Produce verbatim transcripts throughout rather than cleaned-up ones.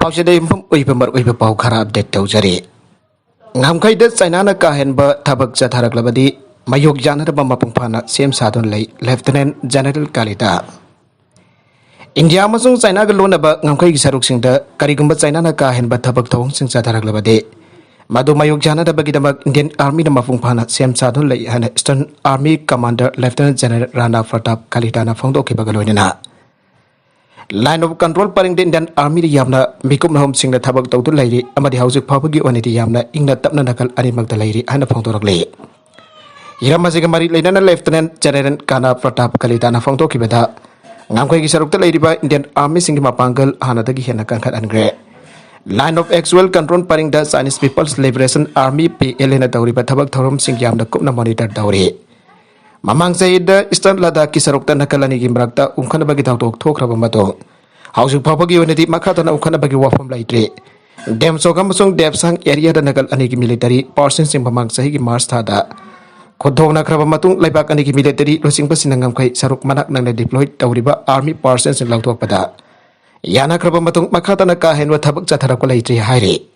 ꯄꯥꯎꯆꯦꯗ ꯌꯨꯝꯐꯝ ꯑꯣꯏꯕ ꯃꯔꯨꯑꯣꯏꯕ ꯄꯥꯎ ꯈꯔ ꯑꯞꯗꯦꯠ ꯇꯧꯖꯔꯤ꯫ ꯉꯝꯈꯩꯗ ꯆꯥꯏꯅꯥꯅ ꯀꯥ ꯍꯦꯟꯕ ꯊꯕꯛ ꯆꯠꯊꯔꯛꯂꯕꯗꯤ ꯃꯌꯣꯛ ꯌꯥꯅꯅꯕ ꯃꯄꯨꯡ ꯐꯥꯅ ꯁꯦꯝ ꯁꯥꯗꯨꯅ ꯂꯩ, ꯂꯦꯐꯇꯤꯅꯦꯟ ꯖꯦꯅꯔꯦꯜ ꯀꯥꯂꯤꯗꯥ꯫ ꯏꯟꯗꯤꯌꯥ ꯑꯃꯁꯨꯡ ꯆꯥꯏꯅꯥꯒ ꯂꯣꯟꯅꯕ ꯉꯝꯈꯩꯒꯤ ꯁꯔꯨꯛꯁꯤꯡꯗ ꯀꯔꯤꯒꯨꯝꯕ ꯆꯥꯏꯅꯥꯅ ꯀꯥ ꯍꯦꯟꯕ ꯊꯕꯛ ꯊꯧꯑꯣꯡꯁꯤꯡ ꯆꯠꯊꯔꯛꯂꯕꯗꯤ, ꯃꯗꯨ ꯃꯌꯣꯛ ꯌꯥꯅꯗꯕꯒꯤꯗꯃꯛ ꯏꯟꯗꯤꯌꯟ ꯑꯥꯔꯃꯤꯅ ꯃꯄꯨꯡ ꯐꯥꯅ ꯁꯦꯝ ꯁꯥꯗꯨꯅ ꯂꯩ ꯍꯥꯏꯅ eastern army commander lieutenant general Rana Pratap ꯀꯥꯂꯤꯗꯥꯅ ꯐꯣꯡꯗꯣꯛꯈꯤꯕꯒ ꯂꯣꯏꯅꯅ, ꯂꯥꯏꯟ ꯑꯣꯐ ꯀꯟꯇ꯭ꯔꯣꯜ ꯄꯔꯤꯡꯗ ꯏꯟꯗꯤꯌꯟ ꯑꯥꯔꯃꯤꯗ ꯌꯥꯝꯅ ꯃꯤꯀꯨꯞ ꯃꯍꯨꯝꯁꯤꯡꯅ ꯊꯕꯛ ꯇꯧꯗꯨꯅ ꯂꯩꯔꯤ ꯑꯃꯗꯤ ꯍꯧꯖꯤꯛ ꯐꯥꯎꯕꯒꯤ ꯑꯣꯏꯅꯗꯤ ꯌꯥꯝꯅ ꯏꯪꯅ ꯇꯞꯅ ꯅꯥꯀꯜ ꯑꯅꯤꯃꯛꯇ ꯂꯩꯔꯤ ꯍꯥꯏꯅ ꯐꯣꯡꯗꯣꯔꯛꯂꯤ꯫ ꯍꯤꯔꯝ ꯑꯁꯤꯒ ꯃꯔꯤ ꯂꯩꯅꯅ ꯂꯦꯐꯇꯤꯅꯦꯟ ꯖꯦꯅꯔꯦꯜ ꯀꯥꯅꯥ ꯄ꯭ꯔꯇꯥꯞ ꯀꯂꯤꯇꯥꯅ ꯐꯣꯡꯗꯣꯛꯈꯤꯕꯗ, ꯉꯝꯈꯩꯒꯤ ꯁꯔꯨꯛꯇ ꯂꯩꯔꯤꯕ ꯏꯟꯗꯤꯌꯟ ꯑꯥꯔꯃꯤꯁꯤꯡꯒꯤ ꯃꯄꯥꯡꯒꯜ ꯍꯥꯟꯅꯗꯒꯤ ꯍꯦꯟꯅ ꯀꯟꯈꯠꯍꯟꯈ꯭ꯔꯦ꯫ ꯂꯥꯏꯟ ꯑꯣꯐ ꯑꯦꯛꯆꯨꯑꯦꯜ ꯀꯟꯇ꯭ꯔꯣꯜ ꯄꯔꯤꯡꯗ Chinese People's liberation army, P L ꯑꯦꯅ ꯇꯧꯔꯤꯕ ꯊꯕꯛ ꯊꯧꯔꯝꯁꯤꯡ ꯌꯥꯝꯅ ꯀꯨꯞꯅ ꯃꯣꯅꯤꯇꯔ ꯇꯧꯔꯤ꯫ ꯃꯃꯥꯡ ꯆꯍꯤꯗ ꯏꯁꯇꯔꯟ ꯂꯗꯥꯈꯀꯤ ꯁꯔꯨꯛꯇ ꯅꯥꯀꯜ ꯑꯅꯤꯒꯤ ꯃꯔꯛꯇ ꯎꯪꯈꯠꯅꯕꯒꯤ ꯊꯧꯗꯣꯛ ꯊꯣꯛꯈ꯭ꯔꯕ ꯃꯇꯨꯡ, ꯍꯧꯖꯤꯛ ꯐꯥꯎꯕꯒꯤ ꯑꯣꯏꯅꯗꯤ ꯃꯈꯥ ꯇꯥꯅ ꯎꯪꯈꯠꯅꯕꯒꯤ ꯋꯥꯐꯝ ꯂꯩꯇ꯭ꯔꯤ꯫ ꯗꯦꯝꯆꯣꯛ ꯑꯃꯁꯨꯡ ꯗꯦꯞꯁꯥꯡ ꯑꯦꯔꯤꯌꯥꯗ ꯅꯥꯀꯜ ꯑꯅꯤꯒꯤ ꯃꯤꯂꯤꯇꯔꯤ ꯄꯥꯔꯁꯟꯁꯤꯡ ꯃꯃꯥꯡ ꯆꯍꯤꯒꯤ ꯃꯥꯔꯆ ꯊꯥꯗ ꯈꯨꯗꯣꯡꯅ ꯈ꯭ꯔꯕ ꯃꯇꯨꯡ, ꯂꯩꯕꯥꯛ ꯑꯅꯤꯒꯤ ꯃꯤꯂꯤꯇꯔꯤ ꯂꯨꯆꯤꯡꯕꯁꯤꯡꯅ ꯉꯝꯈꯩ ꯁꯔꯨꯛ ꯃꯅꯥꯛ ꯅꯛꯅ ꯗꯤꯄ꯭ꯂꯣꯏ ꯇꯧꯔꯤꯕ ꯑꯥꯔꯃꯤ ꯄꯥꯔꯁꯟꯁꯤꯡ ꯂꯧꯊꯣꯛꯄꯗ ꯌꯥꯅꯈ꯭ꯔꯕ ꯃꯇꯨꯡ, ꯃꯈꯥ ꯇꯥꯅ ꯀꯥ ꯍꯦꯟꯕ ꯊꯕꯛ ꯆꯠꯊꯔꯛꯄ ꯂꯩꯇ꯭ꯔꯤ ꯍꯥꯏꯔꯤ꯫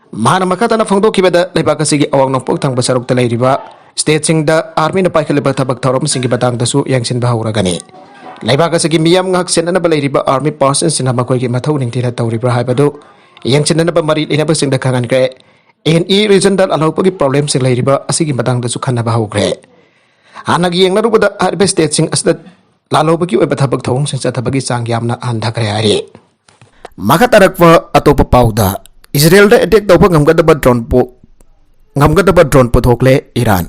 ꯃꯍꯥꯛꯅ ꯃꯈꯥ ꯇꯥꯅ ꯐꯣꯡꯗꯣꯛꯈꯤꯕꯗ, ꯂꯩꯕꯥꯛ ꯑꯁꯤꯒꯤ ꯑꯋꯥꯡ ꯅꯣꯡꯄꯣꯛ ꯊꯪꯕ ꯁꯔꯨꯛꯇ ꯂꯩꯔꯤꯕ ꯁ꯭ꯇꯦꯠꯁꯤꯡꯗ ꯑꯥꯔꯃꯤꯅ ꯄꯥꯏꯈꯠꯂꯤꯕ ꯊꯕꯛ ꯊꯧꯔꯝꯁꯤꯡꯒꯤ ꯃꯇꯥꯡꯗꯁꯨ ꯌꯦꯡꯁꯤꯟꯕ ꯍꯧꯔꯒꯅꯤ꯫ ꯂꯩꯕꯥꯛ ꯑꯁꯤꯒꯤ ꯃꯤꯌꯥꯝ ꯉꯥꯛ ꯁꯦꯟꯅꯅꯕ ꯂꯩꯔꯤꯕ ꯑꯥꯔꯃꯤ ꯄꯥꯔꯁꯟꯁꯤꯡꯅ ꯃꯈꯣꯏꯒꯤ ꯃꯊꯧ ꯅꯤꯡꯊꯤꯅ ꯇꯧꯔꯤꯕ꯭ꯔꯥ ꯍꯥꯏꯕꯗꯨ ꯌꯦꯡꯁꯤꯟꯅꯅꯕ ꯃꯔꯤ ꯂꯩꯅꯕꯁꯤꯡꯗ ꯈꯪꯍꯟꯈ꯭ꯔꯦ꯫ ꯑꯦꯟ ꯏ ꯔꯤꯖꯟꯗ ꯂꯥꯜꯍꯧꯕꯒꯤ ꯄ꯭ꯔꯣꯕ꯭ꯂꯦꯝꯁꯤꯡ ꯂꯩꯔꯤꯕ ꯑꯁꯤꯒꯤ ꯃꯇꯥꯡꯗꯁꯨ ꯈꯟꯅꯕ ꯍꯧꯈ꯭ꯔꯦ꯫ ꯍꯥꯟꯅꯒꯤ ꯌꯦꯡꯅꯔꯨꯕꯗ ꯍꯥꯏꯔꯤꯕ ꯁ꯭ꯇꯦꯠꯁꯤꯡ ꯑꯁꯤꯗ ꯂꯥꯜꯍꯧꯕꯒꯤ ꯑꯣꯏꯕ ꯊꯕꯛ ꯊꯧꯑꯣꯡꯁꯤꯡ ꯆꯠꯊꯕꯒꯤ ꯆꯥꯡ ꯌꯥꯝꯅ ꯍꯟꯊꯈ꯭ꯔꯦ ꯍꯥꯏꯔꯤ꯫ ꯃꯈꯥ ꯇꯥꯔꯛꯄ ꯑꯇꯣꯞꯄ ꯄꯥꯎꯗ, ꯏꯖꯔꯦꯜꯗ ꯑꯦꯇꯦꯛ ꯇꯧꯕ ꯉꯝꯒꯗꯕ ꯗ꯭ꯔꯣꯟ ꯄꯨ-, ꯉꯝꯒꯗꯕ ꯗ꯭ꯔꯣꯟ ꯄꯨꯊꯣꯛꯂꯦ ꯏꯔꯥꯟ꯫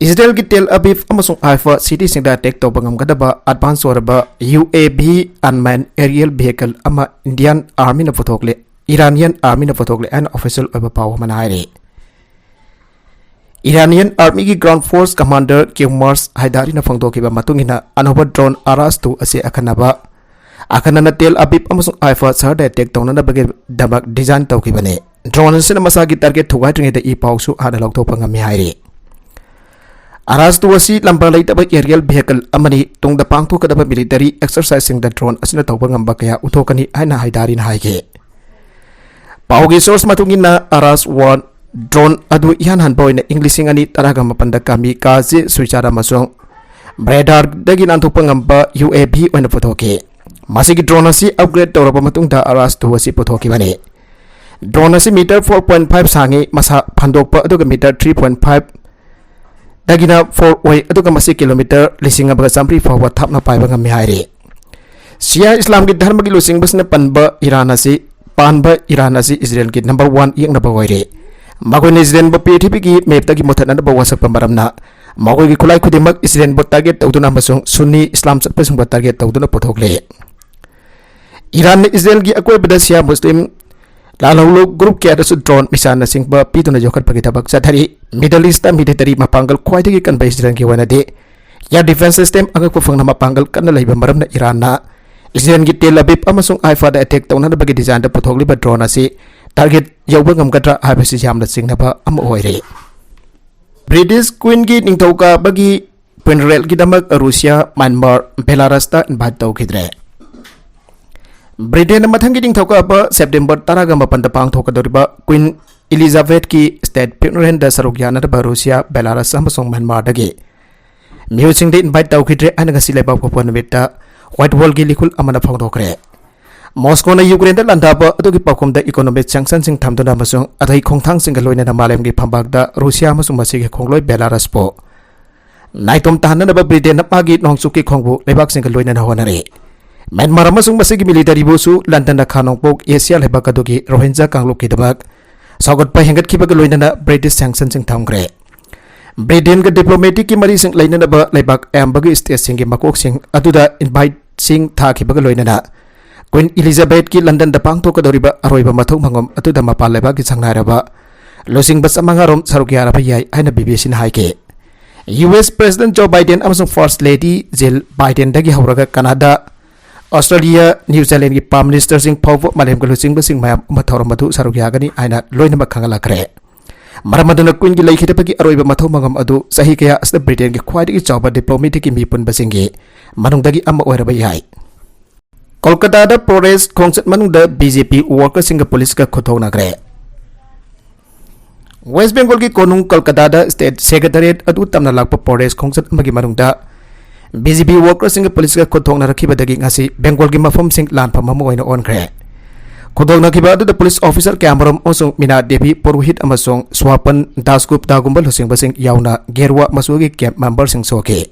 ꯏꯖꯔꯦꯜꯒꯤ ꯇꯦꯜ ꯑꯕꯤꯕ ꯑꯃꯁꯨꯡ ꯍꯥꯏꯐꯥ ꯁꯤꯇꯤꯁꯤꯡꯗ ꯑꯦꯇꯦꯛ ꯇꯧꯕ ꯉꯝꯒꯗꯕ ꯑꯦꯗꯚꯥꯟꯁ ꯑꯣꯏꯔꯕ U A V ꯑꯟꯃꯦꯟ Ariel vehicle ꯑꯃ ꯏꯟꯗꯤꯌꯥꯟ ꯑꯥꯔꯃꯤꯅ ꯄꯨꯊꯣꯛꯂꯦ, ꯏꯔꯥꯅꯤꯌꯟ ꯑꯥꯔꯃꯤꯅ ꯄꯨꯊꯣꯛꯂꯦ ꯍꯥꯏꯅ ꯑꯣꯐꯤꯁꯤꯌꯦꯜ ꯑꯣꯏꯕ ꯄꯥꯎ ꯑꯃꯅ ꯍꯥꯏꯔꯤ꯫ ꯏꯔꯥꯅꯤꯌꯟ ꯑꯥꯔꯃꯤꯒꯤ ꯒ꯭ꯔꯥꯎꯟ ꯐꯣꯔꯁ ꯀꯃꯥꯟꯗꯔ ꯀ꯭ꯌꯨꯃꯥꯔꯁ ꯍꯥꯏꯗꯥꯔꯤꯅ ꯐꯣꯡꯗꯣꯛꯈꯤꯕ ꯃꯇꯨꯡ ꯏꯟꯅ, ꯑꯅꯧꯕ ꯗ꯭ꯔꯣꯟ ꯑꯔꯥꯁ ꯇꯨ ꯑꯁꯤ ꯑꯈꯟꯅꯕ, ꯑꯈꯟꯅꯅ ꯇꯦꯜ ꯑꯕꯤꯕ ꯑꯃꯁꯨꯡ ꯍꯥꯏꯐꯥ ꯁꯍꯔꯗ ꯑꯦꯇꯦꯛ ꯇꯧꯅꯅꯕꯒꯤꯗꯃꯛ ꯗꯤꯖꯥꯏꯟ ꯇꯧꯈꯤꯕꯅꯤ꯫ ꯗ꯭ꯔꯣꯟ ꯑꯁꯤꯅ ꯃꯁꯥꯒꯤ ꯇꯥꯔꯒꯦꯠ ꯊꯨꯒꯥꯏꯗ꯭ꯔꯤꯉꯩꯗ ꯏ ꯄꯥꯎꯁꯨ ꯍꯥꯟꯅ ꯂꯧꯊꯣꯛꯄ ꯉꯝꯃꯤ ꯍꯥꯏꯔꯤ꯫ ꯑꯔꯥꯖ ꯇꯨ ꯑꯁꯤ ꯂꯝꯕꯥ ꯂꯩꯇꯕ aerial vehicle ꯑꯃꯅꯤ꯫ ꯇꯨꯡꯗ ꯄꯥꯡꯊꯣꯛꯀꯗꯕ military exerciseꯁꯤꯡꯗ drone ꯑꯁꯤꯅ ꯇꯧꯕ ꯉꯝꯕ ꯀꯌꯥ ꯎꯠꯊꯣꯛꯀꯅꯤ ꯍꯥꯏꯅ ꯍꯥꯏꯗꯥꯔꯤꯅ ꯍꯥꯏꯈꯤ꯫ ꯄꯥꯎꯒꯤ source ꯃꯇꯨꯡ ꯏꯟꯅ, ꯑꯔꯥꯖ ꯋꯥꯟ drone ꯑꯗꯨ ꯏꯍꯥꯟ ꯍꯥꯟꯕ ꯑꯣꯏꯅ ꯏꯪ ꯂꯤꯁꯤꯡ ꯑꯅꯤ ꯇꯔꯥꯒ ꯃꯥꯄꯟꯗ kamikaze suichar ꯑꯃꯁꯨꯡ radarꯗꯒꯤ ꯅꯥꯟꯊꯣꯛꯄ ꯉꯝꯕ UAV ꯑꯣꯏꯅ ꯄꯨꯊꯣꯛꯈꯤ꯫ ꯃꯁꯤꯒꯤ drone ꯑꯁꯤ upgrade ꯇꯧꯔꯕ ꯃꯇꯨꯡꯗ ꯑꯔꯥꯖ ꯇꯨ ꯑꯁꯤ ꯄꯨꯊꯣꯛꯈꯤꯕꯅꯤ꯫ Drone ꯑꯁꯤ meter four point five ꯁꯥꯡꯉꯤ, ꯃꯁꯥ ꯐꯟꯗꯣꯛꯄ ꯑꯗꯨꯒ meter three point five ꯗꯒꯤꯅ four ꯑꯣꯏ, ꯑꯗꯨꯒ ꯃꯁꯤ kilometre ꯂꯤꯁꯤꯡ ꯑꯃꯒ ꯆꯥꯃꯔꯤ ꯐꯥꯎꯕ ꯊꯥꯞꯅ ꯄꯥꯏꯕ ꯉꯝꯃꯤ ꯍꯥꯏꯔꯤ꯫ ꯁꯤꯌꯥ ꯏꯁꯂꯥꯝꯒꯤ ꯙꯔꯃꯒꯤ ꯂꯨꯆꯤꯡꯕꯁꯤꯅ ꯄꯟꯕ ꯏꯔꯥꯟ ꯑꯁꯤ, ꯄꯥꯟꯕ ꯏꯔꯥꯟ ꯑꯁꯤ ꯏꯖꯔꯦꯜꯒꯤ number one ꯌꯦꯛꯅꯕ ꯑꯣꯏꯔꯦ꯫ ꯃꯈꯣꯏꯅ ꯏꯖꯔꯦꯜꯕꯨ ꯄ꯭ꯔꯤꯊꯤꯕꯤꯒꯤ mapꯇꯒꯤ ꯃꯨꯊꯠꯅꯅꯕ ꯋꯥꯁꯛꯄ ꯃꯔꯝꯅ ꯃꯈꯣꯏꯒꯤ ꯈꯨꯠꯂꯥꯏ ꯈꯨꯗꯤꯡꯃꯛ ꯏꯖꯔꯦꯜꯕꯨ target ꯇꯧꯗꯨꯅ ꯑꯃꯁꯨꯡ ꯁꯨꯟꯅꯤ ꯏꯁꯂꯥꯝ ꯆꯠꯄꯁꯤꯡꯕꯨ target ꯇꯧꯗꯨꯅ ꯄꯨꯊꯣꯛꯂꯦ꯫ ꯏꯔꯥꯟꯅ ꯏꯖꯔꯦꯜꯒꯤ ꯑꯀꯣꯏꯕꯗ ꯁꯤꯌꯥ ꯃꯨꯁꯂꯤꯝ ꯂꯥꯜꯍꯧꯂꯨ group ꯀꯌꯥꯗꯁꯨ drone, missile ꯅꯆꯤꯡꯕ ꯄꯤꯗꯨꯅ ꯌꯣꯛꯈꯠꯄꯒꯤ ꯊꯕꯛ ꯆꯠꯊꯔꯤ꯫ Middle Eastꯇ military ꯃꯄꯥꯡꯒꯜ ꯈ꯭ꯋꯥꯏꯗꯒꯤ ꯀꯟꯕ ꯏꯖꯔꯦꯜꯒꯤ ꯑꯣꯏꯅꯗꯤ air defence system ꯑꯉꯛꯄ ꯐꯪꯅ ꯃꯄꯥꯡꯒꯜ ꯀꯟꯅ ꯂꯩꯕ ꯃꯔꯝꯅ ꯏꯔꯥꯟꯅ ꯏꯖꯔꯦꯜꯒꯤ ꯇꯦꯜ ꯑꯕꯤꯕ ꯑꯃꯁꯨꯡ ꯍꯥꯏꯐꯥꯗ attack ꯇꯧꯅꯅꯕꯒꯤ designꯗ ꯄꯨꯊꯣꯛꯂꯤꯕ drone ꯑꯁꯤ target ꯌꯧꯕ ꯉꯝꯒꯗ꯭ꯔꯥ ꯍꯥꯏꯕꯁꯤ ꯌꯥꯝꯅ ꯆꯤꯡꯅꯕ ꯑꯃ ꯑꯣꯏꯔꯦ꯫ British Queenꯒꯤ ꯅꯤꯡꯊꯧꯀꯥꯕꯒꯤ funeralꯒꯤꯗꯃꯛ ꯔꯨꯁꯤꯌꯥ, ꯃ꯭ꯌꯥꯟꯃꯥꯔ, ꯕꯦꯂꯥꯔꯁꯇ invite ꯇꯧꯈꯤꯗ꯭ꯔꯦ꯫ ꯕ꯭ꯔꯤꯇꯦꯟꯅ ꯃꯊꯪꯒꯤ ꯅꯤꯡꯊꯧꯀꯥꯕ September ꯇꯔꯥꯒ ꯃꯥꯄꯟꯗ ꯄꯥꯡꯊꯣꯛꯀꯗꯧꯔꯤꯕ Queen Elizabethꯀꯤ state funeralꯗ ꯁꯔꯨꯛ ꯌꯥꯅꯅꯕ ꯔꯨꯁꯤꯌꯥ, ꯕꯦꯂꯥꯔꯁ ꯑꯃꯁꯨꯡ ꯃ꯭ꯌꯥꯟꯃꯥꯔꯗꯒꯤ ꯃꯤꯑꯣꯏꯁꯤꯡꯗ invite ꯇꯧꯈꯤꯗ꯭ꯔꯦ ꯍꯥꯏꯅ ꯉꯁꯤ ꯂꯩꯕꯥꯛꯄꯣꯛꯄ ꯅꯨꯃꯤꯠꯇ Whitehallꯒꯤ ꯂꯤꯈꯨꯜ ꯑꯃꯅ ꯐꯣꯡꯗꯣꯛꯈ꯭ꯔꯦ꯫ ꯃꯣꯁꯀꯣꯅ ꯌꯨꯀ꯭ꯔꯦꯟꯗ ꯂꯥꯟꯗꯥꯕ ꯑꯗꯨꯒꯤ ꯄꯥꯎꯈꯨꯝꯗ economic sanctionꯁꯤꯡ ꯊꯝꯗꯨꯅ ꯑꯃꯁꯨꯡ ꯑꯇꯩ ꯈꯣꯡꯊꯥꯡꯁꯤꯡꯒ ꯂꯣꯏꯅꯅ ꯃꯥꯂꯦꯝꯒꯤ ꯐꯝꯕꯥꯛꯇ ꯔꯨꯁꯤꯌꯥ ꯑꯃꯁꯨꯡ ꯃꯁꯤꯒꯤ ꯈꯣꯡꯂꯣꯏ ꯕꯦꯂꯥꯔꯁꯄꯨ ꯅꯥꯏꯇꯣꯝ ꯇꯥꯍꯟꯅꯅꯕ ꯕ꯭ꯔꯤꯇꯦꯟꯅ ꯃꯥꯒꯤ ꯅꯣꯡꯆꯨꯞꯀꯤ ꯈꯣꯡꯕꯨ ꯂꯩꯕꯥꯛꯁꯤꯡꯒ ꯂꯣꯏꯅꯅ ꯍꯣꯠꯅꯔꯤ꯫ ꯃ꯭ꯌꯥꯟꯃꯥꯔ ꯑꯃꯁꯨꯡ ꯃꯁꯤꯒꯤ militaryꯕꯨꯁꯨ ꯂꯟꯗꯟꯅ ꯈꯥ ꯅꯣꯡꯄꯣꯛ ꯑꯦꯁꯤꯌꯥ ꯂꯩꯕꯥꯛ ꯑꯗꯨꯒꯤ ꯔꯣꯍꯤꯟꯖꯥ ꯀꯥꯡꯂꯨꯞꯀꯤꯗꯃꯛ ꯁꯧꯒꯠꯄ ꯍꯦꯟꯒꯠꯈꯤꯕꯒ ꯂꯣꯏꯅꯅ British sanctionꯁꯤꯡ ꯊꯝꯈ꯭ꯔꯦ꯫ ꯕ꯭ꯔꯤꯇꯦꯟꯒ diplomaticꯀꯤ ꯃꯔꯤꯁꯤꯡ ꯂꯩꯅꯅꯕ ꯂꯩꯕꯥꯛ ꯑꯌꯥꯝꯕꯒꯤ stateꯁꯤꯡꯒꯤ ꯃꯀꯣꯛꯁꯤꯡ ꯑꯗꯨꯗ inviteꯁꯤꯡ ꯊꯥꯈꯤꯕꯒ ꯂꯣꯏꯅꯅ Queen Elizabethꯀꯤ ꯂꯟꯗꯟꯗ ꯄꯥꯡꯊꯣꯛꯀꯗꯧꯔꯤꯕ ꯑꯔꯣꯏꯕ ꯃꯊꯧ ꯃꯉꯝ ꯑꯗꯨꯗ ꯃꯄꯥꯟ ꯂꯩꯕꯥꯛꯀꯤ ꯁꯪꯅꯥꯏꯔꯕ ꯂꯨꯆꯤꯡꯕ ꯆꯥꯃꯉꯥ ꯔꯣꯝ ꯁꯔꯨꯛ ꯌꯥꯔꯕ ꯌꯥꯏ ꯍꯥꯏꯅ BBCꯅ ꯍꯥꯏꯈꯤ꯫ US President Joe Biden ꯑꯃꯁꯨꯡ First Lady Jill Bidenꯗꯒꯤ ꯍꯧꯔꯒ ꯀꯅꯥꯗꯥ, ꯑꯣꯁꯇ꯭ꯔꯦꯂꯤꯌꯥ, ꯅ꯭ꯌꯨ ꯖꯤꯂꯦꯟꯒꯤ Prime Ministerꯁꯤꯡ ꯐꯥꯎꯕ ꯃꯥꯂꯦꯝꯒꯤ ꯂꯨꯆꯤꯡꯕꯁꯤꯡ ꯃꯌꯥꯝ ꯑꯃ ꯊꯧꯔꯝ ꯑꯗꯨ ꯁꯔꯨꯛ ꯌꯥꯒꯅꯤ ꯍꯥꯏꯅ ꯂꯣꯏꯅꯃꯛ ꯈꯪꯍꯜꯂꯛꯈ꯭ꯔꯦ꯫ ꯃꯔꯝ ꯑꯗꯨꯅ Queenꯒꯤ ꯂꯩꯈꯤꯗꯕꯒꯤ ꯑꯔꯣꯏꯕ ꯃꯊꯧ ꯃꯉꯝ ꯑꯗꯨ ꯆꯍꯤ ꯀꯌꯥ ꯑꯁꯤꯗ Britainꯒꯤ ꯈ꯭ꯋꯥꯏꯗꯒꯤ ꯆꯥꯎꯕ diplomaticꯀꯤ ꯃꯤꯄꯨꯟꯕꯁꯤꯡꯒꯤ ꯃꯅꯨꯡꯗꯒꯤ ꯑꯃ ꯑꯣꯏꯔꯕ ꯌꯥꯏ꯫ ꯀꯣꯜꯀꯇꯥꯗ protest ꯈꯣꯡꯆꯠ ꯃꯅꯨꯡꯗ BJP workerꯁꯤꯡꯒ policeꯀ ꯈꯨꯠꯊꯣꯛꯅꯈ꯭ꯔꯦ꯫ West Bengalꯒꯤ ꯀꯣꯅꯨꯡ ꯀꯜꯀꯇꯥꯗ state secretariat ꯑꯗꯨ ꯇꯝꯅ ꯂꯥꯛꯄ protest ꯈꯣꯡꯆꯠ ꯑꯃꯒꯤ ꯃꯅꯨꯡꯗ BJP workerꯁꯤꯡꯒ policeꯀ ꯈꯨꯠꯊꯣꯛꯅꯔꯛꯈꯤꯕꯗꯒꯤ ꯉꯁꯤ Bengalꯒꯤ ꯃꯐꯝꯁꯤꯡ ꯂꯥꯟꯐꯝ ꯑꯃ ꯑꯣꯏꯅ ꯑꯣꯟꯈ꯭ꯔꯦ꯫ ꯈꯨꯠꯊꯣꯛꯅꯈꯤꯕ ꯑꯗꯨꯗ police officer ꯀꯌꯥꯃꯔꯨꯝ ꯑꯃꯁꯨꯡ ꯃꯤꯅꯥ ꯗꯦꯕꯤ ꯄꯨꯔꯣꯍꯤꯠ ꯑꯃꯁꯨꯡ ꯁ꯭ꯋꯥꯄꯟ ꯗꯥꯁꯒꯨꯞꯇꯥꯒꯨꯝꯕ ꯂꯨꯆꯤꯡꯕꯁꯤꯡ ꯌꯥꯎꯅ ꯒꯦꯔꯨꯋꯥ ꯃꯆꯨꯒꯤ camp memberꯁꯤꯡ ꯁꯣꯛꯈꯤ꯫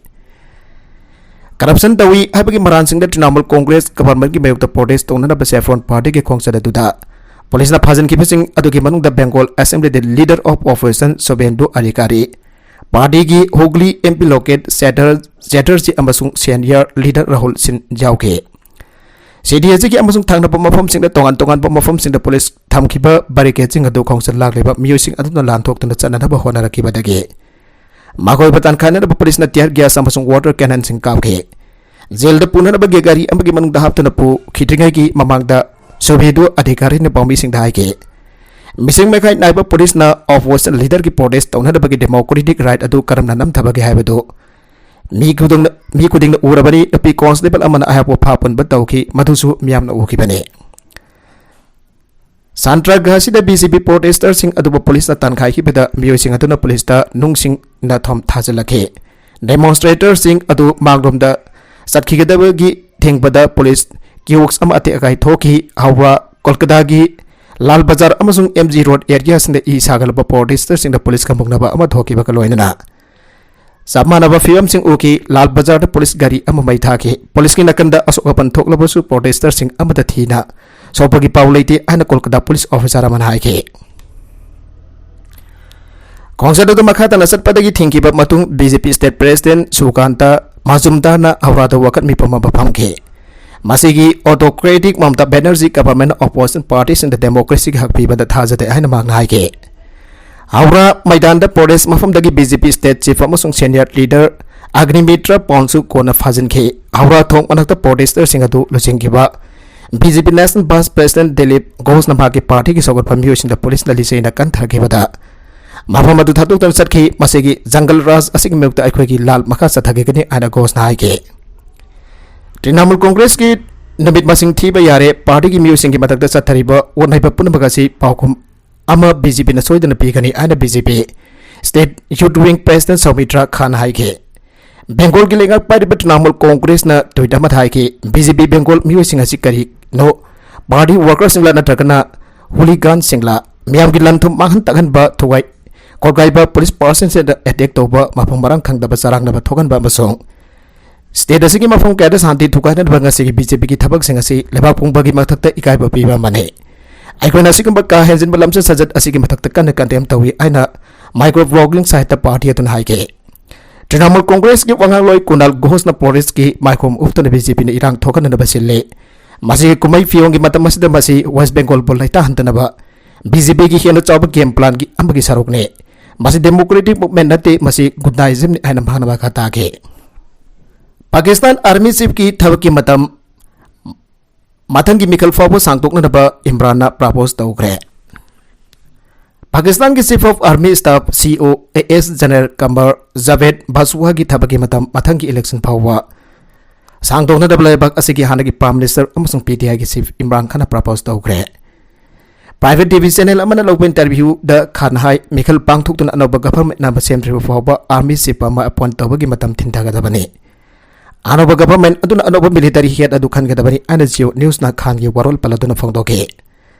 Corruption ꯇꯧꯏ ꯍꯥꯏꯕꯒꯤ ꯃꯔꯥꯜꯁꯤꯡꯗ ꯇ꯭ꯔꯤꯅꯥꯃꯨꯜ ꯀꯣꯡꯒ꯭ꯔꯦꯁ governmentꯀꯤ ꯃꯥꯌꯣꯛꯇ protest ꯇꯧꯅꯅꯕ Saffron partyꯒꯤ ꯈꯣꯡꯆꯠ ꯑꯗꯨꯗ policeꯅ ꯐꯥꯖꯤꯟꯈꯤꯕꯁꯤꯡ ꯑꯗꯨꯒꯤ ꯃꯅꯨꯡꯗ Bengal Assemblyꯗ leader of opposition Suvendu Adhikari, partyꯒꯤ ꯍꯨꯒꯂꯤ MP ꯂꯣꯀꯦꯠ ꯆꯦꯇꯔ-, ꯆꯦꯇꯔꯖꯤ ꯑꯃꯁꯨꯡ senior leader ꯔꯥꯍꯨꯜ ꯁꯤꯟ ꯌꯥꯎꯈꯤ꯫ ꯁꯤꯇꯤ ꯑꯁꯤꯒꯤ ꯑꯃꯁꯨꯡ ꯊꯪꯅꯕ ꯃꯐꯝꯁꯤꯡꯗ ꯇꯣꯉꯥꯟ ꯇꯣꯉꯥꯟꯕ ꯃꯐꯝꯁꯤꯡꯗ police ꯊꯝꯈꯤꯕ barricadeꯁꯤꯡ ꯑꯗꯨ ꯈꯣꯡꯆꯠ ꯂꯥꯛꯂꯤꯕ ꯃꯤꯑꯣꯏꯁꯤꯡ ꯑꯗꯨꯅ ꯂꯥꯟꯊꯣꯛꯇꯨꯅ ꯆꯠꯅꯅꯕ ꯍꯣꯠꯅꯔꯛꯈꯤꯕꯗꯒꯤ ꯃꯈꯣꯏꯕꯨ ꯇꯥꯟꯈꯥꯏꯅꯅꯕ policeꯅ tear gas ꯑꯃꯁꯨꯡ water cannonꯁꯤꯡ ꯀꯥꯞꯈꯤ꯫ ꯖꯦꯜꯗ ꯄꯨꯅꯅꯕ ꯒꯥꯔꯤ ꯑꯃꯒꯤ ꯃꯅꯨꯡꯗ ꯍꯥꯞꯇꯨꯅ ꯄꯨꯈꯤꯗ꯭ꯔꯤꯉꯩꯒꯤ ꯃꯃꯥꯡꯗ ꯁꯨꯚꯦꯟꯗꯨ ꯑꯙꯤꯀꯥꯔꯤꯅ ꯄꯥꯎꯃꯤꯁꯤꯡꯗ ꯍꯥꯏꯈꯤ, ꯃꯤꯁꯤꯡ ꯃꯈꯥꯏ ꯅꯥꯏꯕ policeꯅ opposition leaderꯒꯤ protest ꯇꯧꯅꯅꯕꯒꯤ democratic right ꯑꯗꯨ ꯀꯔꯝꯅ ꯅꯝꯊꯕꯒꯦ ꯍꯥꯏꯕꯗꯨ ꯃꯤ ꯈꯨꯗꯤꯡꯅ, ꯃꯤ ꯈꯨꯗꯤꯡꯅ ꯎꯔꯕꯅꯤ꯫ ꯅꯨꯄꯤ constable ꯑꯃꯅ ꯑꯩꯍꯥꯛꯄꯨ ꯐꯥ ꯄꯨꯟꯕ ꯇꯧꯈꯤ, ꯃꯗꯨꯁꯨ ꯃꯤꯌꯥꯝꯅ ꯎꯈꯤꯕꯅꯤ꯫ ꯁꯥꯟꯇ꯭ꯔꯥꯒꯥꯁꯤꯗ BJP protesterꯁꯤꯡ ꯑꯗꯨꯕꯨ policeꯅ ꯇꯥꯟꯈꯥꯏꯈꯤꯕꯗ ꯃꯤꯑꯣꯏꯁꯤꯡ ꯑꯗꯨꯅ policeꯇ ꯅꯨꯡꯁꯤꯡꯅ ꯊꯣꯝ ꯊꯥꯖꯤꯜꯂꯛꯈꯤ꯫ Demonstratorꯁꯤꯡ ꯑꯗꯨ ꯃꯥꯡꯂꯣꯝꯗ ꯆꯠꯈꯤꯒꯗꯕꯒꯤ ꯊꯤꯡꯕꯗ police kiosk ꯑꯃ ꯑꯇꯦꯛ ꯑꯀꯥꯏ ꯊꯣꯛꯈꯤ꯫ ꯍꯧꯔꯥ, ꯀꯣꯜꯀꯇꯥꯒꯤ ꯂꯥꯜ ꯕꯖꯥꯔ ꯑꯃꯁꯨꯡ MG Road areaꯁꯤꯡꯗ ꯏ ꯁꯥꯒꯠꯂꯕ protesterꯁꯤꯡꯗ policeꯀ ꯃꯨꯛꯅꯕ ꯑꯃ ꯊꯣꯛꯈꯤꯕꯒ ꯂꯣꯏꯅꯅ ꯆꯞ ꯃꯥꯟꯅꯕ ꯐꯤꯕꯝꯁꯤꯡ ꯎꯈꯤ꯫ ꯂꯥꯜ ꯕꯖꯥꯔꯗ police ꯒꯥꯔꯤ ꯑꯃ ꯃꯩ ꯊꯥꯈꯤ꯫ Policeꯀꯤ ꯅꯥꯀꯟꯗ ꯑꯁꯣꯛ ꯑꯄꯟ ꯊꯣꯛꯂꯕꯁꯨ protesterꯁꯤꯡ ꯑꯃꯠꯇ ꯊꯤꯅ ꯁꯣꯛꯄꯒꯤ ꯄꯥꯎ ꯂꯩꯇꯦ ꯍꯥꯏꯅ ꯀꯣꯜꯀꯇꯥ police officer ꯑꯃꯅ ꯍꯥꯏꯈꯤ꯫ ꯈꯣꯡꯆꯠ ꯑꯗꯨ ꯃꯈꯥ ꯇꯥꯅ ꯆꯠꯄꯗꯒꯤ ꯊꯤꯡꯈꯤꯕ ꯃꯇꯨꯡ BJP state president ꯁꯨꯀꯥꯟꯇ ꯃꯖꯨꯝꯗꯥꯔꯅ ꯍꯧꯔꯥꯗ ꯋꯥꯀꯠ ꯃꯤꯐꯝ ꯑꯃ ꯐꯝꯈꯤ꯫ ꯃꯁꯤꯒꯤ autocratic ꯃꯃꯇꯥ ꯕꯦꯅꯔꯖꯤ government opposition partyꯁꯤꯡꯗ democracyꯒꯤ ꯍꯛ ꯄꯤꯕꯗ ꯊꯥꯖꯗꯦ ꯍꯥꯏꯅ ꯃꯍꯥꯛꯅ ꯍꯥꯏꯈꯤ꯫ ꯍꯧꯔꯥ ꯃꯩꯗꯥꯟꯗ protest ꯃꯐꯝꯗꯒꯤ BJP state chief ꯑꯃꯁꯨꯡ senior leader ꯑꯒ꯭ꯅꯤꯃꯤꯇ꯭ꯔ ꯄꯥꯎꯟꯁꯨ ꯀꯣꯟꯅ ꯐꯥꯖꯤꯟꯈꯤ꯫ ꯍꯧꯔꯥ ꯊꯣꯡ ꯃꯅꯥꯛꯇ protesterꯁꯤꯡ ꯑꯗꯨ ꯂꯨꯆꯤꯡꯈꯤꯕ BJP national vice president Dilip ꯘꯣꯁꯅ ꯃꯍꯥꯛꯀꯤ partyꯒꯤ ꯁꯧꯒꯠꯄ ꯃꯤꯑꯣꯏꯁꯤꯡꯗ policeꯅ ꯂꯤꯆꯩꯅ ꯀꯟꯊꯔꯛꯈꯤꯕꯗ ꯃꯐꯝ ꯑꯗꯨ ꯊꯥꯗꯣꯛꯇꯨꯅ ꯆꯠꯈꯤ꯫ ꯃꯁꯤꯒꯤ ꯖꯪꯒꯜ ꯔꯥꯖ ꯑꯁꯤꯒꯤ ꯃꯥꯌꯣꯛꯇ ꯑꯩꯈꯣꯏꯒꯤ ꯂꯥꯜ ꯃꯈꯥ ꯆꯠꯊꯒꯅꯤ ꯍꯥꯏꯅ ꯘꯣꯁꯅ ꯍꯥꯏꯈꯤ꯫ ꯇ꯭ꯔꯤꯅꯥꯃꯨꯜ ꯀꯣꯡꯒ꯭ꯔꯦꯁꯀꯤ ꯅꯨꯃꯤꯠ ꯃꯁꯤꯡ ꯊꯤꯕ ꯌꯥꯔꯦ ꯄꯥꯔꯇꯤꯒꯤ ꯃꯤꯑꯣꯏꯁꯤꯡꯒꯤ ꯃꯊꯛꯇ ꯆꯠꯊꯔꯤꯕ ꯑꯣꯠꯅꯩꯕ ꯄꯨꯝꯅꯃꯛ ꯑꯁꯤ ꯄꯥꯎꯈꯨꯝ ꯑꯃ ꯕꯤ ꯖꯦ ꯄꯤꯅ ꯁꯣꯏꯗꯅ ꯄꯤꯒꯅꯤ ꯍꯥꯏꯅ ꯕꯤ ꯖꯦ ꯄꯤ ꯁ꯭ꯇꯦꯠ ꯌꯨꯠ ꯋꯤꯡ ꯄ꯭ꯔꯦꯁꯤꯗꯦꯟꯠ ꯁꯧꯃꯤꯇ꯭ꯔ ꯈꯥꯟꯅ ꯍꯥꯏꯈꯤ꯫ ꯕꯦꯡꯒꯣꯜꯒꯤ ꯂꯩꯉꯥꯛ ꯄꯥꯏꯔꯤꯕ ꯇ꯭ꯔꯤꯅꯥꯃꯨꯜ ꯀꯣꯡꯒ꯭ꯔꯦꯁꯅ ꯇ꯭ꯋꯤꯠ ꯑꯃꯗ ꯍꯥꯏꯈꯤ, ꯕꯤ ꯖꯦ ꯄꯤ ꯕꯦꯡꯒꯣꯜ ꯃꯤꯑꯣꯏꯁꯤꯡ ꯑꯁꯤ ꯀꯔꯤꯅꯣ, ꯄꯥꯔꯇꯤ ꯋꯥꯔꯀꯔꯁꯤꯡꯂ ꯅꯠꯇ꯭ꯔꯒꯅ ꯍꯨꯂꯤꯒꯥꯟꯁꯤꯡꯂ, ꯃꯤꯌꯥꯝꯒꯤ ꯂꯟ ꯊꯨꯝ ꯃꯥꯡꯍꯟ ꯇꯥꯛꯍꯟꯕ, ꯊꯨꯒꯥꯏ ꯈꯣꯠꯀꯥꯏꯕ, ꯄꯨꯂꯤꯁ ꯄꯥꯔꯁꯟꯁꯤꯡꯗ ꯑꯦꯇꯦꯛ ꯇꯧꯕ, ꯃꯐꯝ ꯃꯔꯥꯡ ꯈꯪꯗꯕ ꯆꯔꯥꯡꯅꯕ ꯊꯣꯛꯍꯟꯕ ꯑꯃꯁꯨꯡ ꯁ꯭ꯇꯦꯠ ꯑꯁꯤꯒꯤ ꯃꯐꯝ ꯀꯌꯥꯗ ꯁꯥꯟꯇꯤ ꯊꯨꯒꯥꯏꯅꯅꯕ ꯉꯁꯤꯒꯤ ꯕꯤ ꯖꯦ ꯄꯤꯒꯤ ꯊꯕꯛꯁꯤꯡ ꯑꯁꯤ ꯂꯩꯕꯥꯛ ꯄꯨꯝꯕꯒꯤ ꯃꯊꯛꯇ ꯏꯀꯥꯏꯕ ꯄꯤꯕ ꯑꯃꯅꯤ꯫ ꯑꯩꯈꯣꯏꯅ ꯑꯁꯤꯒꯨꯝꯕ ꯀꯥ ꯍꯦꯟꯖꯤꯟꯕ ꯂꯝꯆꯠ ꯁꯥꯖꯠ ꯑꯁꯤꯒꯤ ꯃꯊꯛꯇ ꯀꯟꯅ ꯀꯟꯗꯦꯝ ꯇꯧꯏ ꯍꯥꯏꯅ ꯃꯥꯏꯀ꯭ꯔꯣ ꯕ꯭ꯂꯣꯒꯤꯡ ꯁꯥꯏꯠꯇ ꯄꯥꯔꯇꯤ ꯑꯗꯨꯅ ꯍꯥꯏꯈꯤ꯫ ꯇ꯭ꯔꯤꯅꯥꯃꯨꯜ ꯀꯣꯡꯒ꯭ꯔꯦꯁꯀꯤ ꯋꯥꯉꯥꯡꯂꯣꯏ ꯀꯨꯅꯥꯜ ꯘꯣꯁꯅ ꯄꯨꯂꯤꯁꯀꯤ ꯃꯥꯏꯈꯣꯝ ꯎꯞꯇꯨꯅ ꯕꯤ ꯖꯦ ꯄꯤꯅ ꯏꯔꯥꯡ ꯊꯣꯛꯍꯟꯅꯅꯕ ꯁꯤꯜꯂꯤ꯫ ꯃꯁꯤꯒꯤ ꯀꯨꯝꯍꯩ ꯐꯤꯌꯣꯡꯒꯤ ꯃꯇꯝ ꯑꯁꯤꯗ ꯃꯁꯤ ꯋꯦꯁ ꯕꯦꯡꯒꯣꯜꯕꯨ ꯂꯩꯇꯥꯍꯟꯗꯅꯕ ꯕꯤ ꯖꯦ ꯄꯤꯒꯤ ꯍꯦꯟꯅ ꯆꯥꯎꯕ ꯒꯦꯝ ꯄ꯭ꯂꯥꯟꯒꯤ ꯑꯃꯒꯤ ꯁꯔꯨꯛꯅꯤ꯫ ꯃꯁꯤ ꯗꯦꯃꯣꯀ꯭ꯔꯦꯇꯤꯛ ꯃꯨꯚꯃꯦꯟꯠ ꯅꯠꯇꯦ, ꯃꯁꯤ ꯒꯨꯟꯗꯥꯏꯖꯝꯅꯤ ꯍꯥꯏꯅ ꯃꯍꯥꯛꯅ ꯃꯈꯥ ꯇꯥꯈꯤ꯫ ꯄꯥꯀꯤꯁꯇꯥꯟ ꯑꯥꯔꯃꯤ ꯆꯤꯐꯀꯤ ꯊꯕꯛꯀꯤ ꯃꯇꯝ ꯃꯊꯪꯒꯤ ꯃꯤꯈꯜ ꯐꯥꯎꯕ ꯁꯥꯡꯗꯣꯛꯅꯅꯕ ꯏꯝꯔꯥꯟꯅ ꯄ꯭ꯔꯄꯣꯖ ꯇꯧꯈ꯭ꯔꯦ꯫ ꯄꯥꯀꯤꯁꯇꯥꯟꯒꯤ Chief of Army Staff, C O, A S General Qamar Javed Bajwa ꯒꯤ ꯊꯕꯛꯀꯤ ꯃꯇꯝ ꯃꯊꯪꯒꯤ ꯏꯂꯦꯛꯁꯟ ꯐꯥꯎꯕ ꯁꯥꯡꯗꯣꯛꯅꯗꯕ ꯂꯩꯕꯥꯛ ꯑꯁꯤꯒꯤ ꯍꯥꯟꯅꯒꯤ Prime Minister ꯑꯃꯁꯨꯡ P T I ꯒꯤ Chief ꯏꯝꯔꯥꯟ ꯈꯥꯟꯅ ꯄ꯭ꯔꯄꯣꯖ ꯇꯧꯈ꯭ꯔꯦ꯫ Private T V channel ꯑꯃꯅ ꯂꯧꯕ interview ꯗ ꯈꯥꯟ ꯍꯥꯏ, ꯃꯤꯈꯜ ꯄꯥꯡꯊꯣꯛꯇꯨꯅ ꯑꯅꯧꯕ government ꯑꯃ ꯁꯦꯝꯗ꯭ꯔꯤꯕ ꯐꯥꯎꯕ army chief ꯑꯃ appoint ꯇꯧꯕꯒꯤ ꯃꯇꯝ ꯊꯤꯟꯊꯒꯗꯕꯅꯤ꯫ ꯑꯅꯧꯕ government ꯑꯗꯨꯅ ꯑꯅꯧꯕ military head ꯑꯗꯨ ꯈꯟꯒꯗꯕꯅꯤ ꯍꯥꯏꯅ Jio News ꯅ ꯈꯥꯟꯒꯤ ꯋꯥꯔꯣꯜ ꯄꯜꯂꯗꯨꯅ ꯐꯣꯡꯗꯣꯛꯈꯤ꯫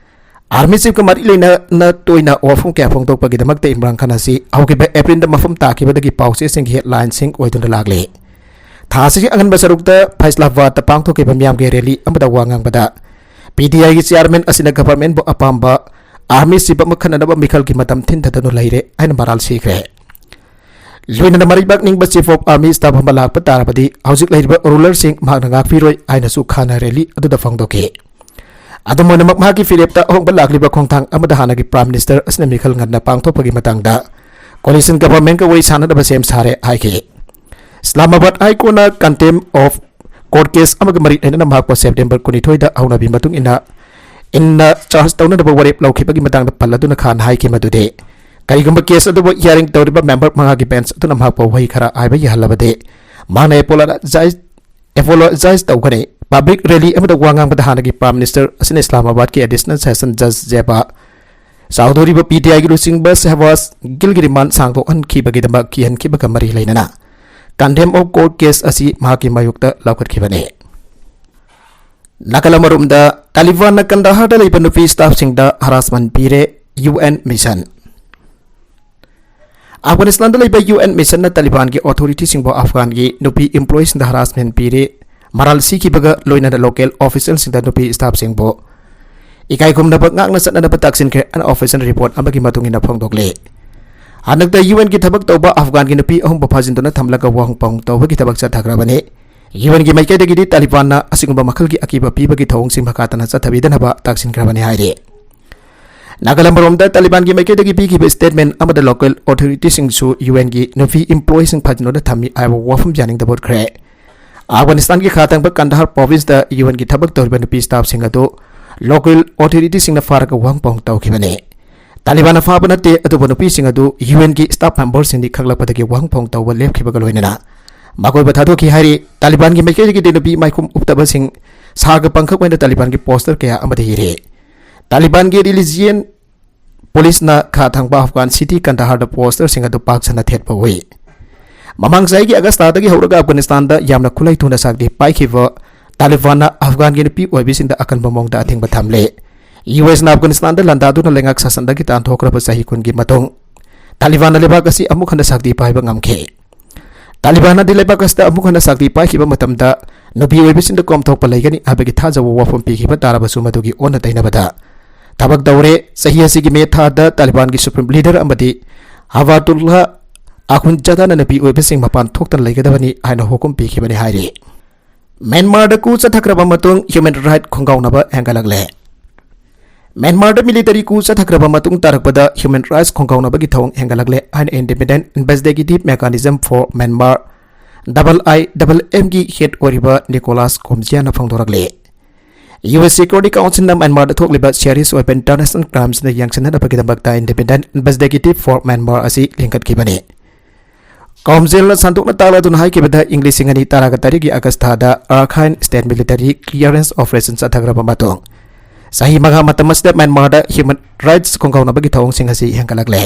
Army chief ꯀ ꯃꯔꯤ ꯂꯩꯅꯅ ꯇꯣꯏꯅ ꯋꯥꯐꯝ ꯀꯌꯥ ꯐꯣꯡꯗꯣꯛꯄꯒꯤꯗꯃꯛꯇ ꯏꯝꯔꯥꯟ ꯈꯥꯟ ꯑꯁꯤ ꯍꯧꯈꯤꯕ April ꯗ ꯃꯐꯝ ꯇꯥꯈꯤꯕꯗꯒꯤ ꯄꯥꯎꯆꯦꯁꯤꯡꯒꯤ headline ꯁꯤꯡ ꯑꯣꯏꯗꯨꯅ ꯂꯥꯛꯂꯤ꯫ ꯊꯥ ꯑꯁꯤꯒꯤ ꯑꯉꯟꯕ ꯁꯔꯨꯛꯇ ꯐꯩꯁꯂꯥꯕꯥꯗꯇ ꯄꯥꯡꯊꯣꯛꯈꯤꯕ ꯃꯤꯌꯥꯝꯒꯤ rally ꯑꯃꯗ ꯋꯥ ꯉꯥꯡꯕꯗ, P T I ꯒꯤ chairman ꯑꯁꯤꯅ government ꯕꯨ ꯑꯄꯥꯝꯕ army chief ꯑꯃ ꯈꯟꯅꯅꯕ ꯃꯤꯈꯜꯒꯤ ꯃꯇꯝ ꯊꯤꯟꯊꯗꯨꯅ ꯂꯩꯔꯦ ꯍꯥꯏꯅ ꯃꯔꯥꯜ ꯁꯤꯈ꯭ꯔꯦ꯫ ꯂꯣꯏꯅꯅ ꯃꯔꯩꯕꯥꯛ ꯅꯤꯡꯕ Chief of Army Staff ꯑꯃ ꯂꯥꯛꯄ ꯇꯥꯔꯕꯗꯤ ꯍꯧꯖꯤꯛ ꯂꯩꯔꯤꯕ ruler ꯁꯤꯡ ꯃꯍꯥꯛꯅ ꯉꯥꯛꯄꯤꯔꯣꯏ ꯍꯥꯏꯅꯁꯨ ꯈꯥꯟꯅ rally ꯑꯗꯨꯗ ꯐꯣꯡꯗꯣꯛꯈꯤ꯫ ꯑꯗꯨꯝ ꯑꯣꯏꯅꯃꯛ, ꯃꯍꯥꯛꯀꯤ ꯐꯤꯔꯦꯞꯇ ꯑꯍꯣꯡꯕ ꯂꯥꯛꯂꯤꯕ ꯈꯣꯡꯊꯥꯡ ꯑꯃꯗ ꯍꯥꯟꯅꯒꯤ Prime Minister ꯑꯁꯤꯅ ꯃꯤꯈꯜ ꯉꯟꯅ ꯄꯥꯡꯊꯣꯛꯄꯒꯤ ꯃꯇꯥꯡꯗ coalition government ꯀ ꯋꯥꯔꯤ ꯁꯥꯟꯅꯅꯕ ꯁꯦꯝ ꯁꯥꯔꯦ ꯍꯥꯏꯈꯤ꯫ Islamabad High Court ꯅ contempt of court case ꯑꯃꯒ ꯃꯔꯤ ꯂꯩꯅꯅ ꯃꯍꯥꯛꯄꯨ September ꯀꯨꯟꯅꯤꯊꯣꯏꯗ ꯍꯧꯅꯕꯤ ꯃꯇꯨꯡ ꯏꯟꯅ, ꯏꯟꯅ charge ꯇꯧꯅꯅꯕ ꯋꯥꯔꯦꯞ ꯂꯧꯈꯤꯕꯒꯤ ꯃꯇꯥꯡꯗ ꯄꯜꯂꯗꯨꯅ ꯈꯥꯟ ꯍꯥꯏꯈꯤ ꯃꯗꯨꯗꯤ, ꯀꯔꯤꯒꯨꯝꯕ case ꯑꯗꯨꯕꯨ hearing ꯇꯧꯔꯤꯕ member ꯃꯉꯥꯒꯤ bench ꯑꯗꯨꯅ ꯃꯍꯥꯛꯄꯨ ꯋꯥꯍꯩ ꯈꯔ ꯍꯥꯏꯕ ꯌꯥꯍꯜꯂꯕꯗꯤ ꯃꯍꯥꯛꯅ apologize, apologize ꯇꯧꯒꯅꯤ꯫ Public rally ꯑꯃꯗ ꯋꯥ ꯉꯥꯡꯕꯗ ꯍꯥꯟꯅꯒꯤ Prime Minister ꯑꯁꯤꯅ ꯏꯁꯂꯥꯃꯥꯕꯥꯗꯀꯤ Additional Session Judge ꯖꯦꯕꯥ ꯆꯥꯎꯊꯣꯔꯤꯕ PTIꯒꯤ ꯂꯨꯆꯤꯡꯕ ꯁꯦꯍꯕꯥꯖ ꯒꯤꯜꯒꯤ remand ꯁꯥꯡꯗꯣꯛꯍꯟꯈꯤꯕꯒꯤꯗꯃꯛ ꯀꯤꯍꯟꯈꯤꯕꯒ ꯃꯔꯤ ꯂꯩꯅꯅ contempt of court case ꯑꯁꯤ ꯃꯍꯥꯛꯀꯤ ꯃꯥꯌꯣꯛꯇ ꯂꯧꯈꯠꯈꯤꯕꯅꯤ꯫ ꯅꯥꯀꯜ ꯑꯃꯔꯣꯝꯗ, ꯇꯥꯂꯤꯕꯥꯟꯅ ꯀꯟꯗꯥꯍꯥꯔꯗ ꯂꯩꯕ ꯅꯨꯄꯤ staffꯁꯤꯡꯗ harassment ꯄꯤꯔꯦ, UN mission꯫ ꯑꯐꯒꯥꯅꯤꯁꯇꯥꯟꯗ ꯂꯩꯕ UN missionꯅ ꯇꯥꯂꯤꯕꯥꯟꯒꯤ authorityꯁꯤꯡꯕꯨ ꯑꯐꯒꯥꯟꯒꯤ ꯅꯨꯄꯤ employeeꯁꯤꯡꯗ harassment ꯄꯤꯔꯦ, ꯃꯔꯥꯜ ꯁꯤꯈꯤꯕꯒ ꯂꯣꯏꯅꯅ local officialꯁꯤꯡꯗ ꯅꯨꯄꯤ staffꯁꯤꯡꯕꯨ ꯏꯀꯥꯏ ꯈꯨꯝꯅꯕ ꯉꯥꯛꯅ ꯆꯠꯅꯅꯕ ꯇꯥꯛꯁꯤꯟꯈ꯭ꯔꯦ, ꯑꯅ official report ꯑꯃꯒꯤ ꯃꯇꯨꯡ ꯏꯟꯅ ꯐꯣꯡꯗꯣꯛꯂꯤ꯫ ꯍꯟꯗꯛꯇ UNꯒꯤ ꯊꯕꯛ ꯇꯧꯕ ꯑꯐꯒꯥꯟꯒꯤ ꯅꯨꯄꯤ ꯑꯍꯨꯝꯕꯨ ꯐꯥꯖꯤꯟꯗꯨꯅ ꯊꯝꯂꯒ ꯋꯥꯍꯪ ꯄꯥꯎꯍꯪ ꯇꯧꯕꯒꯤ ꯊꯕꯛ ꯆꯠꯊꯈ꯭ꯔꯕꯅꯤ꯫ UNꯒꯤ ꯃꯥꯏꯀꯩꯗꯒꯤꯗꯤ ꯇꯥꯂꯤꯕꯥꯟꯅ ꯑꯁꯤꯒꯨꯝꯕ ꯃꯈꯜꯒꯤ ꯑꯀꯤꯕ ꯄꯤꯕꯒꯤ ꯊꯧꯑꯣꯡꯁꯤꯡ ꯃꯈꯥ ꯇꯥꯅ ꯆꯠꯊꯕꯤꯗꯅꯕ ꯇꯥꯛꯁꯤꯟꯈ꯭ꯔꯕꯅꯤ ꯍꯥꯏꯔꯤ꯫ ꯅꯥꯒꯥꯂꯦꯟ ꯃꯔꯣꯝꯗ ꯇꯥꯂꯤꯕꯥꯟꯒꯤ ꯃꯥꯏꯀꯩꯗꯒꯤ ꯄꯤꯈꯤꯕ statement ꯑꯃꯗ local authorityꯁꯤꯡꯁꯨ UNꯒꯤ ꯅꯨꯄꯤ employeeꯁꯤꯡ ꯐꯥꯖꯤꯟꯗꯨꯅ ꯊꯝꯃꯤ ꯍꯥꯏꯕ ꯋꯥꯐꯝ ꯌꯥꯅꯤꯡꯗꯕ ꯎꯠꯈ꯭ꯔꯦ꯫ ꯑꯐꯒꯥꯅꯤꯁꯇꯥꯟꯒꯤ ꯈꯥ ꯊꯪꯕ ꯀꯟꯗꯥꯍꯥꯔ provinceꯇ UNꯒꯤ ꯊꯕꯛ ꯇꯧꯔꯤꯕ ꯅꯨꯄꯤ staffꯁꯤꯡ ꯑꯗꯨ local authorityꯁꯤꯡꯅ ꯐꯥꯔꯒ ꯋꯥꯍꯪ ꯄꯥꯎꯍꯪ ꯇꯧꯈꯤꯕꯅꯤ꯫ ꯇꯥꯂꯤꯕꯥꯟꯅ ꯐꯥꯕ ꯅꯠꯇꯦ, ꯑꯗꯨꯕꯨ ꯅꯨꯄꯤꯁꯤꯡ ꯑꯗꯨ UNꯒꯤ staff memberꯁꯤꯡꯗꯤ ꯈꯪꯂꯛꯄꯗꯒꯤ ꯋꯥꯍꯪ ꯄꯥꯎꯍꯪ ꯇꯧꯕ ꯂꯦꯞꯈꯤꯕꯒ ꯂꯣꯏꯅꯅ ꯃꯈꯣꯏꯕꯨ ꯊꯥꯗꯣꯛꯈꯤ ꯍꯥꯏꯔꯤ꯫ ꯇꯥꯂꯤꯕꯥꯟꯒꯤ ꯃꯥꯏꯀꯩꯗꯒꯤꯗꯤ ꯅꯨꯄꯤ ꯃꯥꯏꯈꯨꯝ ꯎꯞꯇꯕꯁꯤꯡ ꯁꯥꯒ ꯄꯪꯈꯛ ꯑꯣꯏꯅ ꯇꯥꯂꯤꯕꯥꯟꯒꯤ poster ꯀꯌꯥ ꯑꯃꯗ ꯏꯔꯤ꯫ ꯇꯥꯂꯤꯕꯥꯟꯒꯤ religion policeꯅ ꯈꯥ ꯊꯪꯕ ꯑꯐꯒꯥꯟ city ꯀꯟꯗꯥꯍꯥꯔꯗ posterꯁꯤꯡ ꯑꯗꯨ ꯄꯥꯛ ꯁꯟꯅ ꯊꯦꯠꯄ ꯎꯏ꯫ ꯃꯃꯥꯡ ꯆꯍꯤꯒꯤ ꯑꯒꯁꯇꯥꯗꯒꯤ ꯍꯧꯔꯒ ꯑꯐꯒꯥꯅꯤꯁꯇꯥꯟꯗ ꯌꯥꯝꯅ ꯈꯨꯠꯂꯥꯏ ꯊꯨꯅ ꯁꯛꯇꯤ ꯄꯥꯏꯈꯤꯕ ꯇꯥꯂꯤꯕꯥꯟꯅ ꯑꯐꯒꯥꯟꯒꯤ ꯅꯨꯄꯤ ꯑꯣꯏꯕꯤꯁꯤꯡꯗ ꯑꯀꯟꯕ ꯃꯑꯣꯡꯗ ꯑꯊꯤꯡꯕ ꯊꯝꯂꯦ꯫ USꯅ ꯑꯐꯒꯥꯅꯤꯁꯇꯥꯟꯗ ꯂꯥꯟꯗꯥꯗꯨꯅ ꯂꯩꯉꯥꯛ ꯁꯥꯁꯟꯗꯒꯤ ꯇꯥꯟꯊꯣꯛꯈ꯭ꯔꯕ ꯆꯍꯤ ꯀꯨꯟꯒꯤ ꯃꯇꯨꯡ ꯇꯥꯂꯤꯕꯥꯟꯅ ꯂꯩꯕꯥꯛ ꯑꯁꯤ ꯑꯃꯨꯛ ꯍꯟꯅ ꯁꯛꯇꯤ ꯄꯥꯏꯕ ꯉꯝꯈꯤ꯫ ꯇꯥꯂꯤꯕꯥꯟꯅꯗꯤ ꯂꯩꯕꯥꯛ ꯑꯁꯤꯗ ꯑꯃꯨꯛ ꯍꯟꯅ ꯁꯛꯇꯤ ꯄꯥꯏꯈꯤꯕ ꯃꯇꯝꯗ ꯅꯨꯄꯤ ꯑꯣꯏꯕꯤꯁꯤꯡꯗ ꯀꯣꯝꯊꯣꯛꯄ ꯂꯩꯒꯅꯤ ꯍꯥꯏꯕꯒꯤ ꯊꯥꯖꯕ ꯋꯥꯐꯝ ꯄꯤꯈꯤꯕ ꯇꯥꯔꯕꯁꯨ ꯃꯗꯨꯒꯤ ꯑꯣꯟꯅ ꯇꯩꯅꯕꯗ ꯊꯕꯛ ꯇꯧꯔꯦ꯫ ꯆꯍꯤ ꯑꯁꯤꯒꯤ ꯃꯦ ꯊꯥꯗ ꯇꯥꯂꯤꯕꯥꯟꯒꯤ supreme leader ꯑꯃꯗꯤ ꯍꯕꯥꯇꯨꯜꯂꯥ ꯑꯈꯨꯟꯖꯥꯗꯥꯅ ꯅꯨꯄꯤ ꯑꯣꯏꯕꯤꯁꯤꯡ ꯃꯄꯥꯟ ꯊꯣꯛꯇꯅ ꯂꯩꯒꯗꯕꯅꯤ ꯍꯥꯏꯅ ꯍꯨꯀꯨꯝ ꯄꯤꯈꯤꯕꯅꯤ ꯍꯥꯏꯔꯤ꯫ ꯃ꯭ꯌꯥꯟꯃꯥꯔꯗ coup ꯆꯠꯊꯈ꯭ꯔꯕ ꯃꯇꯨꯡ human right ꯈꯣꯡꯒꯥꯎꯅꯕ ꯍꯦꯟꯒꯠꯂꯛꯂꯦ꯫ ꯃ꯭ꯌꯥꯟꯃꯥꯔꯗ military coup ꯆꯠꯊꯈ꯭ꯔꯕ ꯃꯇꯨꯡ ꯇꯥꯔꯛꯄꯗ human rights ꯈꯣꯡꯒꯥꯎꯅꯕꯒꯤ ꯊꯧꯑꯣꯡ ꯍꯦꯟꯒꯠꯂꯛꯂꯦ ꯍꯥꯏꯅ Independent Investigative Mechanism for Myanmar, IIMMꯒꯤ head ꯑꯣꯏꯔꯤꯕ ꯅꯤꯀꯣꯂꯥꯁ ꯀꯣꯝꯖꯤꯌꯥꯅ ꯐꯣꯡꯗꯣꯔꯛꯂꯤ꯫ ꯌꯨ ꯑꯦꯁ Security Councilꯅ ꯃ꯭ꯌꯥꯟꯃꯥꯔꯗ ꯊꯣꯛꯂꯤꯕ serious ꯑꯣꯏꯕ international crimesꯅ ꯌꯦꯡꯁꯤꯟꯅꯅꯕꯒꯤꯗꯃꯛꯇ Independent Investigative for Myanmar ꯑꯁꯤ ꯂꯤꯡꯈꯠꯈꯤꯕꯅꯤ꯫ ꯀꯥꯎꯟꯁꯤꯜꯅ ꯁꯟꯗꯣꯛꯅ ꯇꯥꯛꯂꯗꯨꯅ ꯍꯥꯏꯈꯤꯕꯗ, ꯏꯪ ꯂꯤꯁꯤꯡ ꯑꯅꯤ ꯇꯔꯥꯒ ꯇꯔꯦꯠꯀꯤ ꯑꯥꯒꯁ ꯊꯥꯗ ꯑꯔꯈꯥꯏꯟ state military clearance operation ꯆꯠꯊꯈ꯭ꯔꯕ ꯃꯇꯨꯡ, ꯆꯍꯤ ꯃꯉꯥ ꯃꯇꯝ ꯑꯁꯤꯗ ꯃ꯭ꯌꯥꯟꯃꯥꯔꯗ human rights ꯈꯣꯡꯒꯥꯎꯅꯕꯒꯤ ꯊꯧꯑꯣꯡꯁꯤꯡ ꯑꯁꯤ ꯍꯦꯟꯒꯠꯂꯛꯂꯦ꯫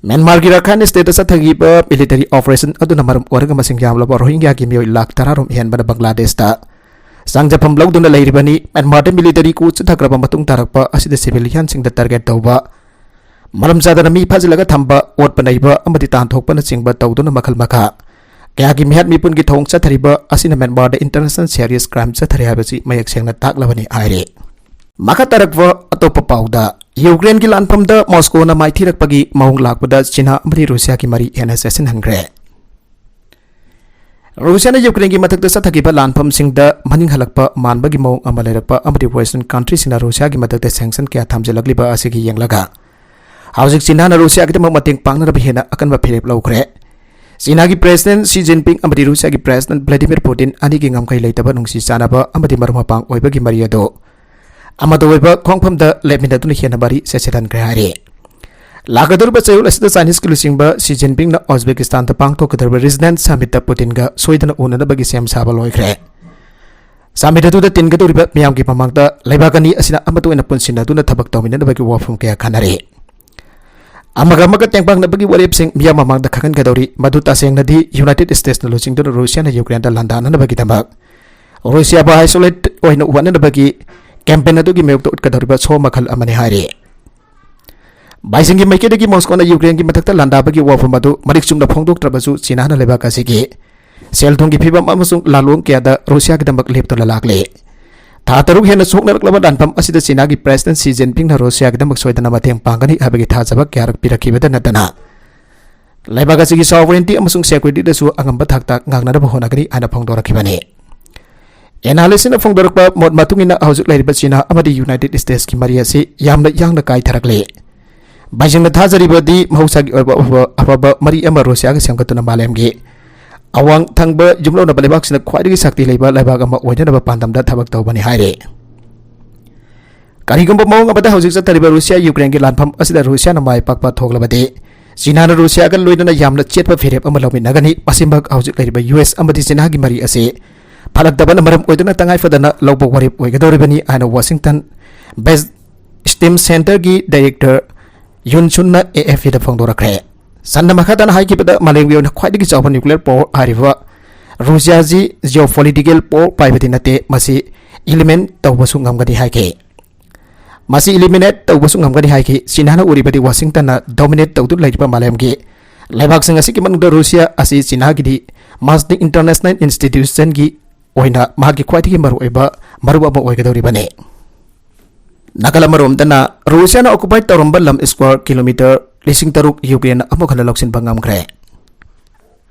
ꯃ꯭ꯌꯥꯟꯃꯥꯔꯒꯤ ꯔꯥꯈꯥꯏꯟ stateꯇ ꯆꯠꯊꯈꯤꯕ military operation ꯑꯗꯨꯅ ꯃꯔꯝ ꯑꯣꯏꯔꯒ ꯃꯁꯤꯡ ꯌꯥꯝꯂꯕ ꯔꯣꯍꯤꯡꯒ꯭ꯌꯥꯒꯤ ꯃꯤꯑꯣꯏ ꯂꯥꯈ ꯇꯔꯥꯔꯣꯝ ꯍꯦꯟꯕꯅ ꯕꯪꯒ꯭ꯂꯥꯗꯦꯁꯇ ꯆꯪꯖꯐꯝ ꯂꯧꯗꯨꯅ ꯂꯩꯔꯤꯕꯅꯤ꯫ ꯃ꯭ꯌꯥꯟꯃꯥꯔꯗ military coup ꯆꯠꯊꯈ꯭ꯔꯕ ꯃꯇꯨꯡ ꯇꯥꯔꯛꯄ ꯑꯁꯤꯗ civilianꯁꯤꯡꯗ target ꯇꯧꯕ, ꯃꯔꯝ ꯆꯥꯗꯅ ꯃꯤ ꯐꯥꯖꯤꯜꯂꯒ ꯊꯝꯕ, ꯑꯣꯠꯄ ꯅꯩꯕ ꯑꯃꯗꯤ ꯇꯥꯟꯊꯣꯛꯄꯅꯆꯤꯡꯕ ꯇꯧꯗꯨꯅ ꯃꯈꯜ ꯃꯈꯥ ꯀꯌꯥꯒꯤ ꯃꯤꯍꯥꯠ ꯃꯤꯄꯨꯟꯒꯤ ꯊꯧꯑꯣꯡ ꯆꯠꯊꯔꯤꯕ ꯑꯁꯤꯅ ꯃ꯭ꯌꯥꯟꯃꯥꯔꯗ international serious crime ꯆꯠꯊꯔꯤ ꯍꯥꯏꯕꯁꯤ ꯃꯌꯦꯛ ꯁꯦꯡꯅ ꯇꯥꯛꯂꯕꯅꯤ ꯍꯥꯏꯔꯤ꯫ ꯃꯈꯥ ꯇꯥꯔꯛꯄ ꯑꯇꯣꯞꯄ ꯄꯥꯎꯗ, ꯌꯨꯀ꯭ꯔꯦꯟꯒꯤ ꯂꯥꯟꯐꯝꯗ ꯃꯣꯁꯀꯣꯅ ꯃꯥꯏꯊꯤꯔꯛꯄꯒꯤ ꯃꯑꯣꯡ ꯂꯥꯛꯄꯗ ꯆꯤꯅꯥ ꯑꯃꯗꯤ ꯔꯨꯁꯤꯌꯥꯒꯤ ꯃꯔꯤ ꯍꯦꯟꯅ ꯆꯦꯠꯁꯤꯟꯍꯟꯈ꯭ꯔꯦ꯫ ꯔꯨꯁꯤꯌꯥꯅ ꯌꯨꯀ꯭ꯔꯦꯟꯒꯤ ꯃꯊꯛꯇ ꯆꯠꯊꯈꯤꯕ ꯂꯥꯟꯐꯝꯁꯤꯡꯗ ꯃꯅꯤꯡ ꯍꯜꯂꯛꯄ ꯃꯥꯟꯕꯒꯤ ꯃꯑꯣꯡ ꯑꯃ ꯂꯩꯔꯛꯄ ꯑꯃꯗꯤ Western countryꯁꯤꯡꯅ ꯔꯨꯁꯤꯌꯥꯒꯤ ꯃꯊꯛꯇ sanction ꯀꯌꯥ ꯊꯝꯖꯤꯜꯂꯛꯂꯤꯕ ꯑꯁꯤꯒꯤ ꯌꯦꯡꯂꯒ, ꯍꯧꯖꯤꯛ ꯆꯤꯅꯥꯅ ꯔꯨꯁꯤꯌꯥꯒꯤꯗꯃꯛ ꯃꯇꯦꯡ ꯄꯥꯡꯅꯅꯕ ꯍꯦꯟꯅ ꯑꯀꯟꯕ ꯐꯤꯔꯦꯞ ꯂꯧꯈ꯭ꯔꯦ꯫ ꯆꯤꯅꯥꯒꯤ President Xi Jinping ꯑꯃꯗꯤ ꯔꯨꯁꯤꯌꯥꯒꯤ President Vladimir Putin ꯑꯅꯤꯒꯤ ꯉꯝꯈꯩ ꯂꯩꯇꯕ ꯅꯨꯡꯁꯤ ꯆꯥꯟꯅꯕ ꯑꯃꯗꯤ ꯃꯔꯨꯞ ꯃꯄꯥꯡ ꯑꯣꯏꯕꯒꯤ ꯃꯔꯤ ꯑꯗꯨ ꯑꯃꯠꯇ ꯑꯣꯏꯕ ꯈꯣꯡꯐꯝꯗ ꯂꯦꯞꯃꯤꯟꯅꯗꯨꯅ ꯍꯦꯟꯅ ꯃꯔꯤ ꯆꯦꯠꯁꯤꯜꯍꯟꯈ꯭ꯔꯦ ꯍꯥꯏꯔꯤ꯫ ꯂꯥꯛꯀꯗꯧꯔꯤꯕ ꯆꯌꯣꯜ ꯑꯁꯤꯗ Chineseꯀꯤ ꯂꯨꯆꯤꯡꯕ ꯁꯤ ꯖꯤꯟꯄꯤꯡꯅ ꯎꯖꯕꯦꯀꯤꯁꯇꯥꯟꯗ ꯄꯥꯡꯊꯣꯛꯀꯗꯧꯔꯤꯕ regional summitꯇ ꯄꯨꯇꯤꯟꯒ ꯁꯣꯏꯗꯅ ꯎꯅꯅꯕꯒꯤ ꯁꯦꯝ ꯁꯥꯕ ꯂꯣꯏꯈ꯭ꯔꯦ꯫ Summit ꯑꯗꯨꯗ ꯇꯤꯟꯒꯗꯧꯔꯤꯕ ꯃꯤꯌꯥꯝꯒꯤ ꯃꯃꯥꯡꯗ ꯂꯩꯕꯥꯛ ꯑꯅꯤ ꯑꯁꯤꯅ ꯑꯃꯠꯇ ꯑꯣꯏꯅ ꯄꯨꯟꯁꯤꯟꯅꯗꯨꯅ ꯊꯕꯛ ꯇꯧꯃꯤꯟꯅꯅꯕꯒꯤ ꯋꯥꯐꯝ ꯀꯌꯥ ꯈꯟꯅꯔꯤ꯫ ꯑꯃꯒ ꯑꯃꯒ ꯇꯦꯡꯄꯥꯡꯅꯕꯒꯤ ꯋꯥꯔꯦꯞꯁꯤꯡ ꯃꯤꯌꯥꯝ ꯃꯃꯥꯡꯗ ꯈꯪꯍꯟꯒꯗꯧꯔꯤ꯫ ꯃꯗꯨ ꯇꯁꯦꯡꯅꯗꯤ United Statesꯅ ꯂꯨꯆꯤꯡꯗꯨꯅ ꯔꯨꯁꯤꯌꯥꯅ ꯌꯨꯀ꯭ꯔꯦꯟꯗ ꯂꯥꯟꯗꯥꯅꯅꯕꯒꯤꯗꯃꯛ ꯔꯨꯁꯤꯌꯥꯕꯨ isolate ꯑꯣꯏꯅ ꯎꯍꯟꯅꯅꯕꯒꯤ campaign ꯑꯗꯨꯒꯤ ꯃꯥꯌꯣꯛꯇ ꯎꯠꯀꯗꯧꯔꯤꯕ show ꯃꯈꯜ ꯑꯃꯅꯤ ꯍꯥꯏꯔꯤ꯫ ꯕꯩꯖꯤꯡꯒꯤ ꯃꯥꯏꯀꯩꯗꯒꯤ ꯃꯣꯁꯀꯣꯅ ꯌꯨꯀ꯭ꯔꯦꯟꯒꯤ ꯃꯊꯛꯇ ꯂꯥꯟꯗꯥꯕꯒꯤ ꯋꯥꯐꯝ ꯑꯗꯨ ꯃꯔꯤꯛ ꯆꯨꯝꯅ ꯐꯣꯡꯗꯣꯛꯇ꯭ꯔꯕꯁꯨ, ꯆꯤꯅꯥꯅ ꯂꯩꯕꯥꯛ ꯑꯁꯤꯒꯤ ꯁꯦꯜ ꯊꯨꯝꯒꯤ ꯐꯤꯕꯝ ꯑꯃꯁꯨꯡ ꯂꯥꯂꯣꯡ ꯀꯌꯥꯗ ꯔꯨꯁꯤꯌꯥꯒꯤꯗꯃꯛ ꯂꯦꯞꯇꯨꯅ ꯂꯥꯛꯂꯤ꯫ ꯊꯥ ꯇꯔꯨꯛ ꯍꯦꯟꯅ ꯁꯣꯛꯅꯔꯛꯂꯕ ꯂꯥꯟꯐꯝ ꯑꯁꯤꯗ ꯆꯤꯅꯥꯒꯤ President ꯁꯤ ꯖꯤꯟꯄꯤꯡꯅ ꯔꯨꯁꯤꯌꯥꯒꯤꯗꯃꯛ ꯁꯣꯏꯗꯅ ꯃꯇꯦꯡ ꯄꯥꯡꯒꯅꯤ ꯍꯥꯏꯕꯒꯤ ꯊꯥꯖꯕ ꯀꯌꯥꯔꯛ ꯄꯤꯔꯛꯈꯤꯕꯗ ꯅꯠꯇꯅ, ꯂꯩꯕꯥꯛ ꯑꯁꯤꯒꯤ sovereignty ꯑꯃꯁꯨꯡ securityꯗꯁꯨ ꯑꯉꯝꯕ ꯊꯥꯛꯇ ꯉꯥꯡꯅꯅꯕ ꯍꯣꯠꯅꯒꯅꯤ ꯍꯥꯏꯅ ꯐꯣꯡꯗꯣꯔꯛꯈꯤꯕꯅꯤ꯫ Analystꯁꯤꯡꯅ ꯐꯣꯡꯗꯣꯔꯛꯄ ꯃꯣꯠ ꯃꯇꯨꯡ ꯏꯟꯅ, ꯍꯧꯖꯤꯛ ꯂꯩꯔꯤꯕ ꯆꯤꯅꯥ ꯑꯃꯗꯤ United Statesꯀꯤ ꯃꯔꯤ ꯑꯁꯤ ꯌꯥꯝꯅ ꯌꯥꯡꯅ ꯀꯥꯏꯊꯔꯛꯂꯤ꯫ ꯕꯩꯖꯤꯡꯅ ꯊꯥꯖꯔꯤꯕꯗꯤ ꯃꯍꯧꯁꯥꯒꯤ ꯑꯣꯏꯕ ꯑꯐꯕ, ꯑꯐꯕ ꯃꯔꯤ ꯑꯃ ꯔꯨꯁꯤꯌꯥꯒ ꯁꯦꯝꯒꯠꯇꯨꯅ ꯃꯥꯂꯦꯝꯒꯤ ꯑꯋꯥꯡ ꯊꯪꯕ ꯌꯨꯝꯂꯣꯟꯅꯕ ꯂꯩꯕꯥꯛꯁꯤꯡꯗ ꯈ꯭ꯋꯥꯏꯗꯒꯤ ꯁꯛꯇꯤ ꯂꯩꯕ ꯂꯩꯕꯥꯛ ꯑꯃ ꯑꯣꯏꯅꯅꯕ ꯄꯥꯟꯗꯝꯗ ꯊꯕꯛ ꯇꯧꯕꯅꯤ ꯍꯥꯏꯔꯦ꯫ ꯀꯔꯤꯒꯨꯝꯕ ꯃꯑꯣꯡ ꯑꯃꯗ ꯍꯧꯖꯤꯛ ꯆꯠꯊꯔꯤꯕ ꯔꯨꯁꯤꯌꯥ ꯌꯨꯀ꯭ꯔꯦꯟꯒꯤ ꯂꯥꯟꯐꯝ ꯑꯁꯤꯗ ꯔꯨꯁꯤꯌꯥꯅ ꯃꯥꯏ ꯄꯥꯛꯄ ꯊꯣꯛꯂꯕꯗꯤ, ꯆꯤꯅꯥꯅ ꯔꯨꯁꯤꯌꯥꯒ ꯂꯣꯏꯅꯅ ꯌꯥꯝꯅ ꯆꯦꯠꯄ ꯐꯤꯔꯦꯞ ꯑꯃ ꯂꯧꯃꯤꯟꯅꯒꯅꯤ꯫ ꯃꯁꯤꯃꯛ ꯍꯧꯖꯤꯛ ꯂꯩꯔꯤꯕ ꯌꯨ ꯑꯦꯁ ꯑꯃꯗꯤ ꯆꯤꯅꯥꯒꯤ ꯃꯔꯤ ꯑꯁꯤ ꯐꯠꯂꯛꯇꯕꯅ ꯃꯔꯝ ꯑꯣꯏꯗꯨꯅ ꯇꯉꯥꯏ ꯐꯗꯅ ꯂꯧꯕ ꯋꯥꯔꯦꯞ ꯑꯣꯏꯒꯗꯧꯔꯤꯕꯅꯤ ꯍꯥꯏꯅ ꯋꯥꯁꯤꯡꯇꯟ ꯕꯦꯁ ꯁ꯭ꯇꯤꯝ ꯁꯦꯟꯇꯔꯒꯤ ꯗꯥꯏꯔꯦꯛꯇꯔ ꯌꯨꯟ ꯁꯨꯟꯅ ꯑꯦ ꯑꯦꯐ ꯄꯤꯗ ꯐꯣꯡꯗꯣꯔꯛꯈ꯭ꯔꯦ꯫ ꯁꯟꯅ ꯃꯈꯥ ꯇꯥꯅ ꯍꯥꯏꯈꯤꯕꯗ, ꯃꯥꯂꯦꯝꯒꯤ ꯑꯣꯏꯅ ꯈ꯭ꯋꯥꯏꯗꯒꯤ ꯆꯥꯎꯕ ꯅ꯭ꯌꯨꯀ꯭ꯂꯤꯌꯔ ꯄꯥꯋꯔ ꯍꯥꯏꯔꯤꯕ ꯔꯨꯁꯤꯌꯥꯁꯤ ꯖꯤꯑꯣꯄꯣꯂꯤꯇꯤꯀꯦꯜ ꯄꯥꯋꯔ ꯄꯥꯏꯕꯗꯤ ꯅꯠꯇꯦ, ꯃꯁꯤ ꯏꯂꯤꯃꯤꯅꯦꯠ ꯇꯧꯕꯁꯨ ꯉꯝꯒꯅꯤ ꯍꯥꯏꯈꯤ꯫ ꯃꯁꯤ ꯏꯂꯤꯃꯤꯅꯦꯠ ꯇꯧꯕꯁꯨ ꯉꯝꯒꯅꯤ ꯍꯥꯏꯈꯤ꯫ ꯆꯤꯅꯥꯅ ꯎꯔꯤꯕꯗꯤ ꯋꯥꯁꯤꯡꯇꯟꯅ ꯗꯣꯃꯤꯅꯦꯠ ꯇꯧꯗꯨꯅ ꯂꯩꯔꯤꯕ ꯃꯥꯂꯦꯝꯒꯤ ꯂꯩꯕꯥꯛꯁꯤꯡ ꯑꯁꯤꯒꯤ ꯃꯅꯨꯡꯗ ꯔꯨꯁꯤꯌꯥ ꯑꯁꯤ ꯆꯤꯅꯥꯒꯤꯗꯤ ꯃꯁꯤꯗꯤ ꯏꯟꯇꯔꯅꯦꯁꯅꯦꯜ ꯏꯟꯁꯇꯤꯇ꯭ꯌꯨꯁꯟꯒꯤ ꯑꯣꯏꯅ ꯃꯍꯥꯛꯀꯤ ꯈ꯭ꯋꯥꯏꯗꯒꯤ ꯃꯔꯨꯑꯣꯏꯕ ꯃꯔꯨꯞ ꯑꯃ ꯑꯣꯏꯒꯗꯧꯔꯤꯕꯅꯤ꯫ ꯅꯥꯀꯜ ꯑꯃꯔꯣꯝꯗꯅ, ꯔꯨꯁꯤꯌꯥꯅ ꯑꯣꯀꯨꯄꯥꯏ ꯇꯧꯔꯝꯕ ꯂꯝ ꯁ꯭ꯀ꯭ꯋꯥꯔ ꯀꯤꯂꯣꯃꯤꯇꯔ ꯂꯤꯁꯤꯡ ꯇꯔꯨꯛ ꯌꯨꯀ꯭ꯔꯦꯟꯅ ꯑꯃꯨꯛ ꯍꯟꯅ ꯂꯧꯁꯤꯟꯕ ꯉꯝꯈ꯭ꯔꯦ꯫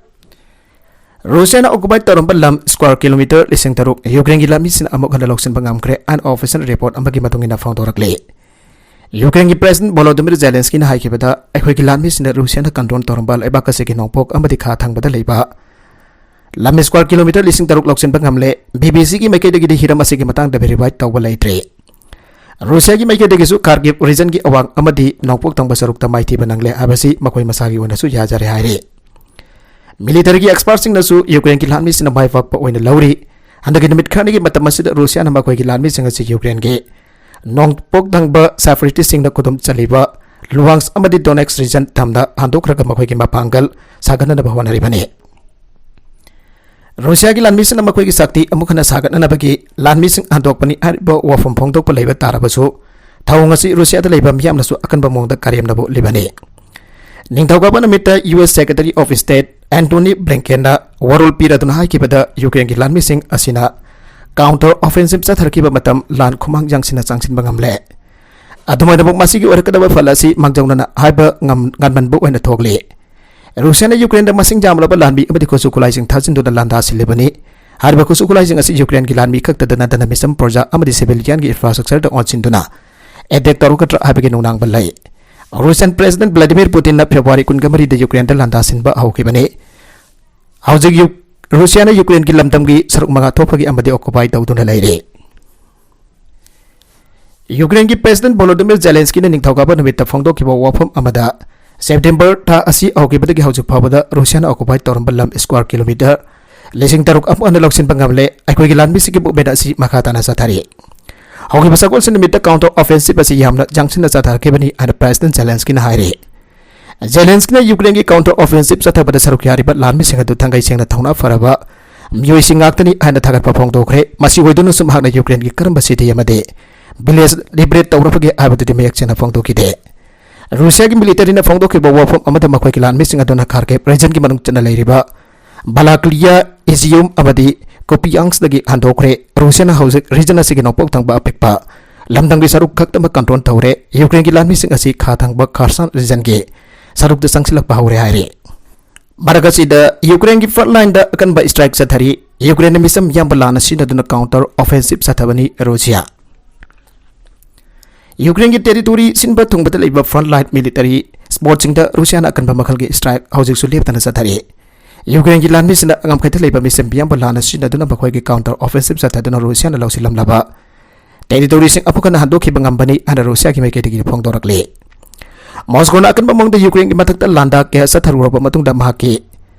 ꯔꯨꯁꯤꯌꯥꯅ ꯑꯣꯀꯨꯄꯥꯏ ꯇꯧꯔꯝꯕ ꯂꯝ ꯁ꯭ꯀ꯭ꯋꯥꯔ ꯀꯤꯂꯣꯃꯤꯇꯔ ꯂꯤꯁꯤꯡ ꯇꯔꯨꯛ ꯌꯨꯀ꯭ꯔꯦꯟꯒꯤ ꯂꯥꯟꯃꯤꯁꯤꯡꯅ ꯑꯃꯨꯛ ꯍꯟꯅ ꯂꯧꯁꯤꯟꯕ ꯉꯝꯈ꯭ꯔꯦ, ꯑꯟꯑꯣꯐꯤꯁꯤꯌꯦꯜ ꯔꯤꯄꯣꯔꯠ ꯑꯃꯒꯤ ꯃꯇꯨꯡ ꯏꯟꯅ ꯐꯣꯡꯗꯣꯔꯛꯂꯤ꯫ ꯌꯨꯀ꯭ꯔꯦꯟꯒꯤ ꯄ꯭ꯔꯦꯁꯤꯗꯦꯟꯠ ꯚꯣꯂꯣꯗꯤꯃꯤꯔ ꯖꯦꯂꯦꯟꯁꯀꯤꯅ ꯍꯥꯏꯈꯤꯕꯗ, ꯑꯩꯈꯣꯏꯒꯤ ꯂꯥꯟꯃꯤꯁꯤꯡꯅ ꯔꯨꯁꯤꯌꯥꯅ ꯀꯟꯇ꯭ꯔꯣꯜ ꯇꯧꯔꯝꯕ ꯂꯩꯕꯥꯛ ꯑꯁꯤꯒꯤ ꯅꯣꯡꯄꯣꯛ ꯑꯃꯗꯤ ꯈꯥ ꯊꯪꯕꯗ ꯂꯩꯕ ꯂꯝ ꯁ꯭ꯀ꯭ꯋꯥꯔ ꯀꯤꯂꯣꯃꯤꯇꯔ ꯂꯤꯁꯤꯡ ꯇꯔꯨꯛ ꯂꯧꯁꯤꯟꯕ ꯉꯝꯂꯦ꯫ ꯕꯤ ꯕꯤ ꯁꯤꯒꯤ ꯃꯥꯏꯀꯩꯗꯒꯤꯗꯤ ꯍꯤꯔꯝ ꯑꯁꯤꯒꯤ ꯃꯇꯥꯡꯗ ꯚꯦꯔꯤꯐꯥꯏ ꯇꯧꯕ ꯂꯩꯇ꯭ꯔꯤ꯫ ꯔꯨꯁꯤꯌꯥꯒꯤ ꯃꯥꯏꯀꯩꯗꯒꯤꯁꯨ ꯀꯥꯔꯒꯤꯞ ꯔꯤꯖꯟꯒꯤ ꯑꯋꯥꯡ ꯑꯃꯗꯤ ꯅꯣꯡꯄꯣꯛ ꯊꯪꯕ ꯁꯔꯨꯛꯇ ꯃꯥꯏꯊꯤꯕ ꯅꯪꯂꯦ ꯍꯥꯏꯕꯁꯤ ꯃꯈꯣꯏ ꯃꯁꯥꯒꯤ ꯑꯣꯏꯅꯁꯨ ꯌꯥꯖꯔꯦ ꯍꯥꯏꯔꯤ꯫ ꯃꯤꯂꯤꯇꯔꯤꯒꯤ ꯑꯦꯛꯁꯄꯔꯠꯁꯤꯡꯅꯁꯨ ꯌꯨꯀ꯭ꯔꯦꯟꯒꯤ ꯂꯥꯟꯃꯤꯁꯤꯡꯅ ꯃꯥꯏ ꯄꯥꯛꯄ ꯑꯣꯏꯅ ꯂꯧꯔꯤ꯫ ꯍꯟꯗꯛꯀꯤ ꯅꯨꯃꯤꯠ ꯈꯔꯅꯤꯒꯤ ꯃꯇꯝ ꯑꯁꯤꯗ ꯔꯨꯁꯤꯌꯥꯅ ꯃꯈꯣꯏꯒꯤ ꯂꯥꯟꯃꯤꯁꯤꯡ ꯑꯁꯤ ꯌꯨꯀ꯭ꯔꯦꯟꯒꯤ ꯅꯣꯡꯄꯣꯛ ꯊꯪꯕ ꯁꯦꯄꯔꯦꯇꯤꯁꯁꯤꯡꯅ ꯈꯨꯗꯨꯝ ꯆꯜꯂꯤꯕ ꯂꯨꯋꯥꯡꯁ ꯑꯃꯗꯤ ꯗꯣꯅꯦꯠꯁ ꯔꯤꯖꯟ ꯊꯝꯗ ꯍꯟꯗꯣꯛꯈ꯭ꯔꯒ ꯃꯈꯣꯏꯒꯤ ꯃꯄꯥꯡꯒꯜ ꯁꯥꯒꯠꯅꯅꯕ ꯍꯣꯠꯅꯔꯤꯕꯅꯤ꯫ ꯔꯨꯁꯤꯌꯥꯒꯤ ꯂꯥꯟꯃꯤꯁꯤꯡꯅ ꯃꯈꯣꯏꯒꯤ ꯁꯛꯇꯤ ꯑꯃꯨꯛ ꯍꯟꯅ ꯁꯥꯒꯠꯅꯅꯕꯒꯤ ꯂꯥꯟꯃꯤꯁꯤꯡ ꯍꯟꯗꯣꯛꯄꯅꯤ ꯍꯥꯏꯔꯤꯕ ꯋꯥꯐꯝ ꯐꯣꯡꯗꯣꯛꯄ ꯂꯩꯕ ꯇꯥꯔꯕꯁꯨ, ꯊꯧꯑꯣꯡ ꯑꯁꯤ ꯔꯨꯁꯤꯌꯥꯗ ꯂꯩꯕ ꯃꯤꯌꯥꯝꯅꯁꯨ ꯑꯀꯟꯕ ꯃꯑꯣꯡꯗ ꯀꯔꯦꯝꯅꯕ ꯎꯠꯂꯤꯕꯅꯤ꯫ ꯅꯤꯡꯊꯧꯀꯥꯕ ꯅꯨꯃꯤꯠꯇ U S secretary of state Antony ꯕ꯭ꯂꯤꯡꯀꯦꯟꯅ ꯋꯥꯔꯣꯜ ꯄꯤꯔꯗꯨꯅ ꯍꯥꯏꯈꯤꯕꯗ, ꯌꯨꯀ꯭ꯔꯦꯟꯒꯤ ꯂꯥꯟꯃꯤꯁꯤꯡ ꯑꯁꯤꯅ ꯀꯥꯎꯟꯇꯔ ꯑꯣꯐꯦꯟꯁꯤꯞ ꯆꯠꯊꯔꯛꯈꯤꯕ ꯃꯇꯝ ꯂꯥꯟ ꯈꯨꯃꯥꯡ ꯌꯥꯡꯁꯤꯟꯅ ꯆꯪꯁꯤꯟꯕ ꯉꯝꯂꯦ꯫ ꯑꯗꯨꯃꯥꯏꯅꯃꯛ ꯃꯁꯤꯒꯤ ꯑꯣꯏꯔꯛꯀꯗꯕ ꯐꯜ ꯑꯁꯤ ꯃꯥꯡꯖꯧꯅꯅ ꯍꯥꯏꯕ ꯉꯝ-, ꯉꯝꯃꯟꯕ ꯑꯣꯏꯅ ꯊꯣꯛꯂꯤ꯫ ꯔꯨꯁꯤꯌꯥꯅ ꯌꯨꯀ꯭ꯔꯦꯟꯗ ꯃꯁꯤꯡ ꯌꯥꯝꯂꯕ ꯂꯥꯟꯃꯤ ꯑꯃꯗꯤ ꯈꯨꯠꯁꯨ ꯈꯨꯠꯂꯥꯏꯁꯤꯡ ꯊꯥꯖꯤꯟꯗꯨꯅ ꯂꯥꯟꯗꯥ ꯁꯤꯜꯂꯤꯕꯅꯤ꯫ ꯍꯥꯏꯔꯤꯕ ꯈꯨꯠꯁꯨ ꯈꯨꯠꯂꯥꯏꯁꯤꯡ ꯑꯁꯤ ꯌꯨꯀ꯭ꯔꯦꯟꯒꯤ ꯂꯥꯟꯃꯤ ꯈꯛꯇꯗ ꯅꯠꯇꯅ ꯃꯤꯁꯟ ꯄ꯭ꯔꯣꯖꯥ ꯑꯃꯗꯤ ꯁꯤꯚꯤꯂꯤꯌꯟꯒꯤ ꯏꯟꯐ꯭ꯔꯥꯁ꯭ꯇ꯭ꯔꯛꯆꯔꯗ ꯑꯣꯟꯁꯤꯟꯗꯨꯅ ꯑꯦꯇꯦꯛ ꯇꯧꯔꯛꯀꯗ꯭ꯔꯥ ꯍꯥꯏꯕꯒꯤ ꯅꯨꯡꯅꯥꯡꯕ ꯂꯩ꯫ ꯔꯨꯁꯤꯌꯟ ꯄ꯭ꯔꯦꯁꯤꯗꯦꯟꯠ ꯚ꯭ꯂꯥꯗꯤꯃꯤꯔ ꯄꯨꯇꯤꯟꯅ ꯐꯦꯕ꯭ꯔꯨꯋꯥꯔꯤ ꯀꯨꯟꯒ ꯃꯔꯤꯗ ꯌꯨꯀ꯭ꯔꯦꯟꯗ ꯂꯥꯟꯗꯥ ꯁꯤꯟꯕ ꯍꯧꯈꯤꯕꯅꯤ꯫ ꯍꯧꯖꯤꯛ ꯌꯨ-, ꯔꯨꯁꯤꯌꯥꯅ ꯌꯨꯀ꯭ꯔꯦꯟꯒꯤ ꯂꯝꯗꯝꯒꯤ ꯁꯔꯨꯛ ꯃꯉꯥ ꯊꯣꯛꯄꯒꯤ ꯑꯃꯗꯤ ꯑꯣꯀꯨꯄꯥꯏ ꯇꯧꯗꯨꯅ ꯂꯩꯔꯤ꯫ ꯌꯨꯀ꯭ꯔꯦꯟꯒꯤ ꯄ꯭ꯔꯦꯁꯤꯗꯦꯟꯠ ꯚꯣꯂꯣꯗꯤꯃꯤꯔ ꯖꯦꯂꯦꯟꯁꯀꯤꯅ ꯅꯤꯡꯊꯧꯀꯥꯕ ꯅꯨꯃꯤꯠꯇ ꯐꯣꯡꯗꯣꯛꯈꯤꯕ ꯋꯥꯐꯝ ꯑꯃꯗ, ꯁꯦꯞꯇꯦꯝꯕꯔ ꯊꯥ ꯑꯁꯤ ꯍꯧꯈꯤꯕꯗꯒꯤ ꯍꯧꯖꯤꯛ ꯐꯥꯎꯕꯗ ꯔꯨꯁꯤꯌꯥꯅ ꯑꯣꯀꯨꯄꯥꯏ ꯇꯧꯔꯝꯕ ꯂꯝ ꯁ꯭ꯀ꯭ꯋꯥꯔ ꯀꯤꯂꯣꯃꯤꯇꯔ ꯂꯤꯁꯤꯡ ꯇꯔꯨꯛ ꯑꯃꯨꯛ ꯍꯟꯅ ꯂꯧꯁꯤꯟꯕ ꯉꯝꯂꯦ꯫ ꯑꯩꯈꯣꯏꯒꯤ ꯂꯥꯟꯃꯤꯁꯤꯡꯒꯤ ꯃꯨꯚꯃꯦꯟꯠ ꯑꯁꯤ ꯃꯈꯥ ꯇꯥꯅ ꯆꯠꯊꯔꯤ꯫ ꯍꯧꯈꯤꯕ ꯁꯒꯣꯜꯁꯦꯟ ꯅꯨꯃꯤꯠꯇ ꯀꯥꯎꯟꯇꯔ ꯑꯣꯐꯦꯟꯁꯤꯞ ꯑꯁꯤ ꯌꯥꯝꯅ ꯌꯥꯡꯁꯤꯟꯅ ꯆꯠꯊꯔꯛꯈꯤꯕꯅꯤ ꯍꯥꯏꯅ ꯄ꯭ꯔꯦꯁꯤꯗꯦꯟꯠ ꯖꯦꯂꯦꯟꯁꯀꯤꯅ ꯍꯥꯏꯔꯤ꯫ ꯖꯦꯂꯦꯟꯁꯀꯤꯅ ꯌꯨꯀ꯭ꯔꯦꯟꯒꯤ ꯀꯥꯎꯟꯇꯔ ꯑꯣꯐꯦꯟꯁꯤꯞ ꯆꯠꯊꯕꯗ ꯁꯔꯨꯛ ꯌꯥꯔꯤꯕ ꯂꯥꯟꯃꯤꯁꯤꯡ ꯑꯗꯨ ꯊꯥꯡꯒꯩ ꯁꯦꯡꯅ ꯊꯧꯅꯥ ꯐꯔꯕ ꯃꯤꯑꯣꯏꯁꯤꯡ ꯉꯥꯛꯇꯅꯤ ꯍꯥꯏꯅ ꯊꯥꯒꯠꯄ ꯐꯣꯡꯗꯣꯛꯈ꯭ꯔꯦ꯫ ꯃꯁꯤ ꯑꯣꯏꯗꯨꯅꯁꯨ ꯃꯍꯥꯛꯅ ꯌꯨꯀ꯭ꯔꯦꯟꯒꯤ ꯀꯔꯝꯕ ꯁꯤꯇꯤ ꯑꯃꯗꯤ ꯚꯤꯂꯦꯖ ꯂꯤꯕꯔꯦꯠ ꯇꯧꯔꯕꯒꯦ ꯍꯥꯏꯕꯗꯨꯗꯤ ꯃꯌꯦꯛ ꯁꯦꯡꯅ ꯐꯣꯡꯗꯣꯛꯈꯤꯗꯦ꯫ ꯔꯨꯁꯤꯌꯥꯒꯤ ꯃꯤꯂꯤꯇꯔꯤꯅ ꯐꯣꯡꯗꯣꯛꯈꯤꯕ ꯋꯥꯐꯝ ꯑꯃꯗ ꯃꯈꯣꯏꯒꯤ ꯂꯥꯟꯃꯤꯁꯤꯡ ꯑꯗꯨꯅ ꯈꯥꯔꯀꯤꯚ ꯔꯤꯖꯟꯒꯤ ꯃꯅꯨꯡ ꯆꯟꯅ ꯂꯩꯔꯤꯕ ꯕꯂꯥꯀ꯭ꯂꯤꯌꯥ, ꯏꯖꯤꯌꯨꯝ ꯑꯃꯗꯤ ꯀꯣꯄꯤꯌꯥꯟꯁꯇꯒꯤ ꯍꯟꯗꯣꯛꯈ꯭ꯔꯦ꯫ ꯔꯨꯁꯤꯌꯥꯅ ꯍꯧꯖꯤꯛ ꯔꯤꯖꯟ ꯑꯁꯤꯒꯤ ꯅꯣꯡꯄꯣꯛ ꯊꯪꯕ ꯑꯄꯤꯛꯄ ꯂꯝꯗꯝꯒꯤ ꯁꯔꯨꯛ ꯈꯛꯇꯃꯛ ꯀꯟꯇ꯭ꯔꯣꯜ ꯇꯧꯔꯦ꯫ ꯌꯨꯀ꯭ꯔꯦꯟꯒꯤ ꯂꯥꯟꯃꯤꯁꯤꯡ ꯑꯁꯤ ꯈꯥ ꯊꯪꯕ ꯈꯥꯔꯁꯥꯟ ꯔꯤꯖꯟꯒꯤ ꯁꯔꯨꯛꯇ ꯆꯪꯁꯤꯜꯂꯛꯄ ꯍꯧꯔꯦ ꯍꯥꯏꯔꯤ꯫ ꯃꯔꯛ ꯑꯁꯤꯗ, ꯌꯨꯀ꯭ꯔꯦꯟꯒꯤ ꯐ꯭ꯔꯟꯠ ꯂꯥꯏꯟꯗ ꯑꯀꯟꯕ ꯁ꯭ꯇ꯭ꯔꯥꯏꯛ ꯆꯠꯊꯔꯤ꯫ ꯌꯨꯀ꯭ꯔꯦꯟꯅ ꯃꯤꯆꯝ ꯌꯥꯝꯕ ꯂꯥꯟꯅ ꯁꯤꯖꯤꯟꯅꯗꯨꯅ ꯀꯥꯎꯟꯇꯔ ꯑꯣꯐꯦꯟꯁꯤꯞ ꯆꯠꯊꯕꯅꯤ ꯔꯨꯁꯤꯌꯥ꯫ ꯌꯨꯀ꯭ꯔꯦꯟꯒꯤ ꯇꯦꯔꯤꯇꯣꯔꯤ ꯁꯤꯟꯕ ꯊꯨꯡꯕꯗ ꯂꯩꯕ ꯐ꯭ꯔꯟꯠ ꯂꯥꯏꯟ ꯃꯤꯂꯤꯇꯔꯤ ꯁ꯭ꯄꯣꯠꯁꯤꯡꯗ ꯔꯨꯁꯤꯌꯥꯅ ꯑꯀꯟꯕ ꯃꯈꯜꯒꯤ ꯁ꯭ꯇ꯭ꯔꯥꯏꯛ ꯍꯧꯖꯤꯛꯁꯨ ꯂꯦꯞꯇꯅ ꯆꯠꯊꯔꯤ꯫ ꯌꯨꯀ꯭ꯔꯦꯟꯒꯤ ꯂꯥꯟꯃꯤꯁꯤꯡꯅ ꯉꯝꯈꯩꯗ ꯂꯩꯕ ꯃꯤꯆꯝ ꯌꯥꯝꯕ ꯂꯥꯟꯅ ꯁꯤꯖꯤꯟꯅꯗꯨꯅ ꯃꯈꯣꯏꯒꯤ ꯀꯥꯎꯟꯇꯔ ꯑꯣꯐꯦꯟꯁꯤꯞ ꯆꯠꯊꯗꯨꯅ ꯔꯨꯁꯤꯌꯥꯅ ꯂꯧꯁꯤꯜꯂꯝꯂꯕ ꯇꯦꯔꯤꯇꯣꯔꯤꯁꯤꯡ ꯑꯃꯨꯛ ꯍꯟꯅ ꯍꯟꯗꯣꯛꯈꯤꯕ ꯉꯝꯕꯅꯤ ꯍꯥꯏꯅ ꯔꯨꯁꯤꯌꯥꯒꯤ ꯃꯥꯏꯀꯩꯗꯒꯤ ꯐꯣꯡꯗꯣꯔꯛꯂꯤ꯫ ꯃꯣꯁꯀꯣꯅ ꯑꯀꯟꯕ ꯃꯑꯣꯡꯗ ꯌꯨꯀ꯭ꯔꯦꯟꯒꯤ ꯃꯊꯛꯇ ꯂꯥꯟꯗꯥ ꯀꯌꯥ ꯆꯠꯊꯔꯨꯔꯕ ꯃꯇꯨꯡꯗ ꯃꯍꯥꯛꯀꯤ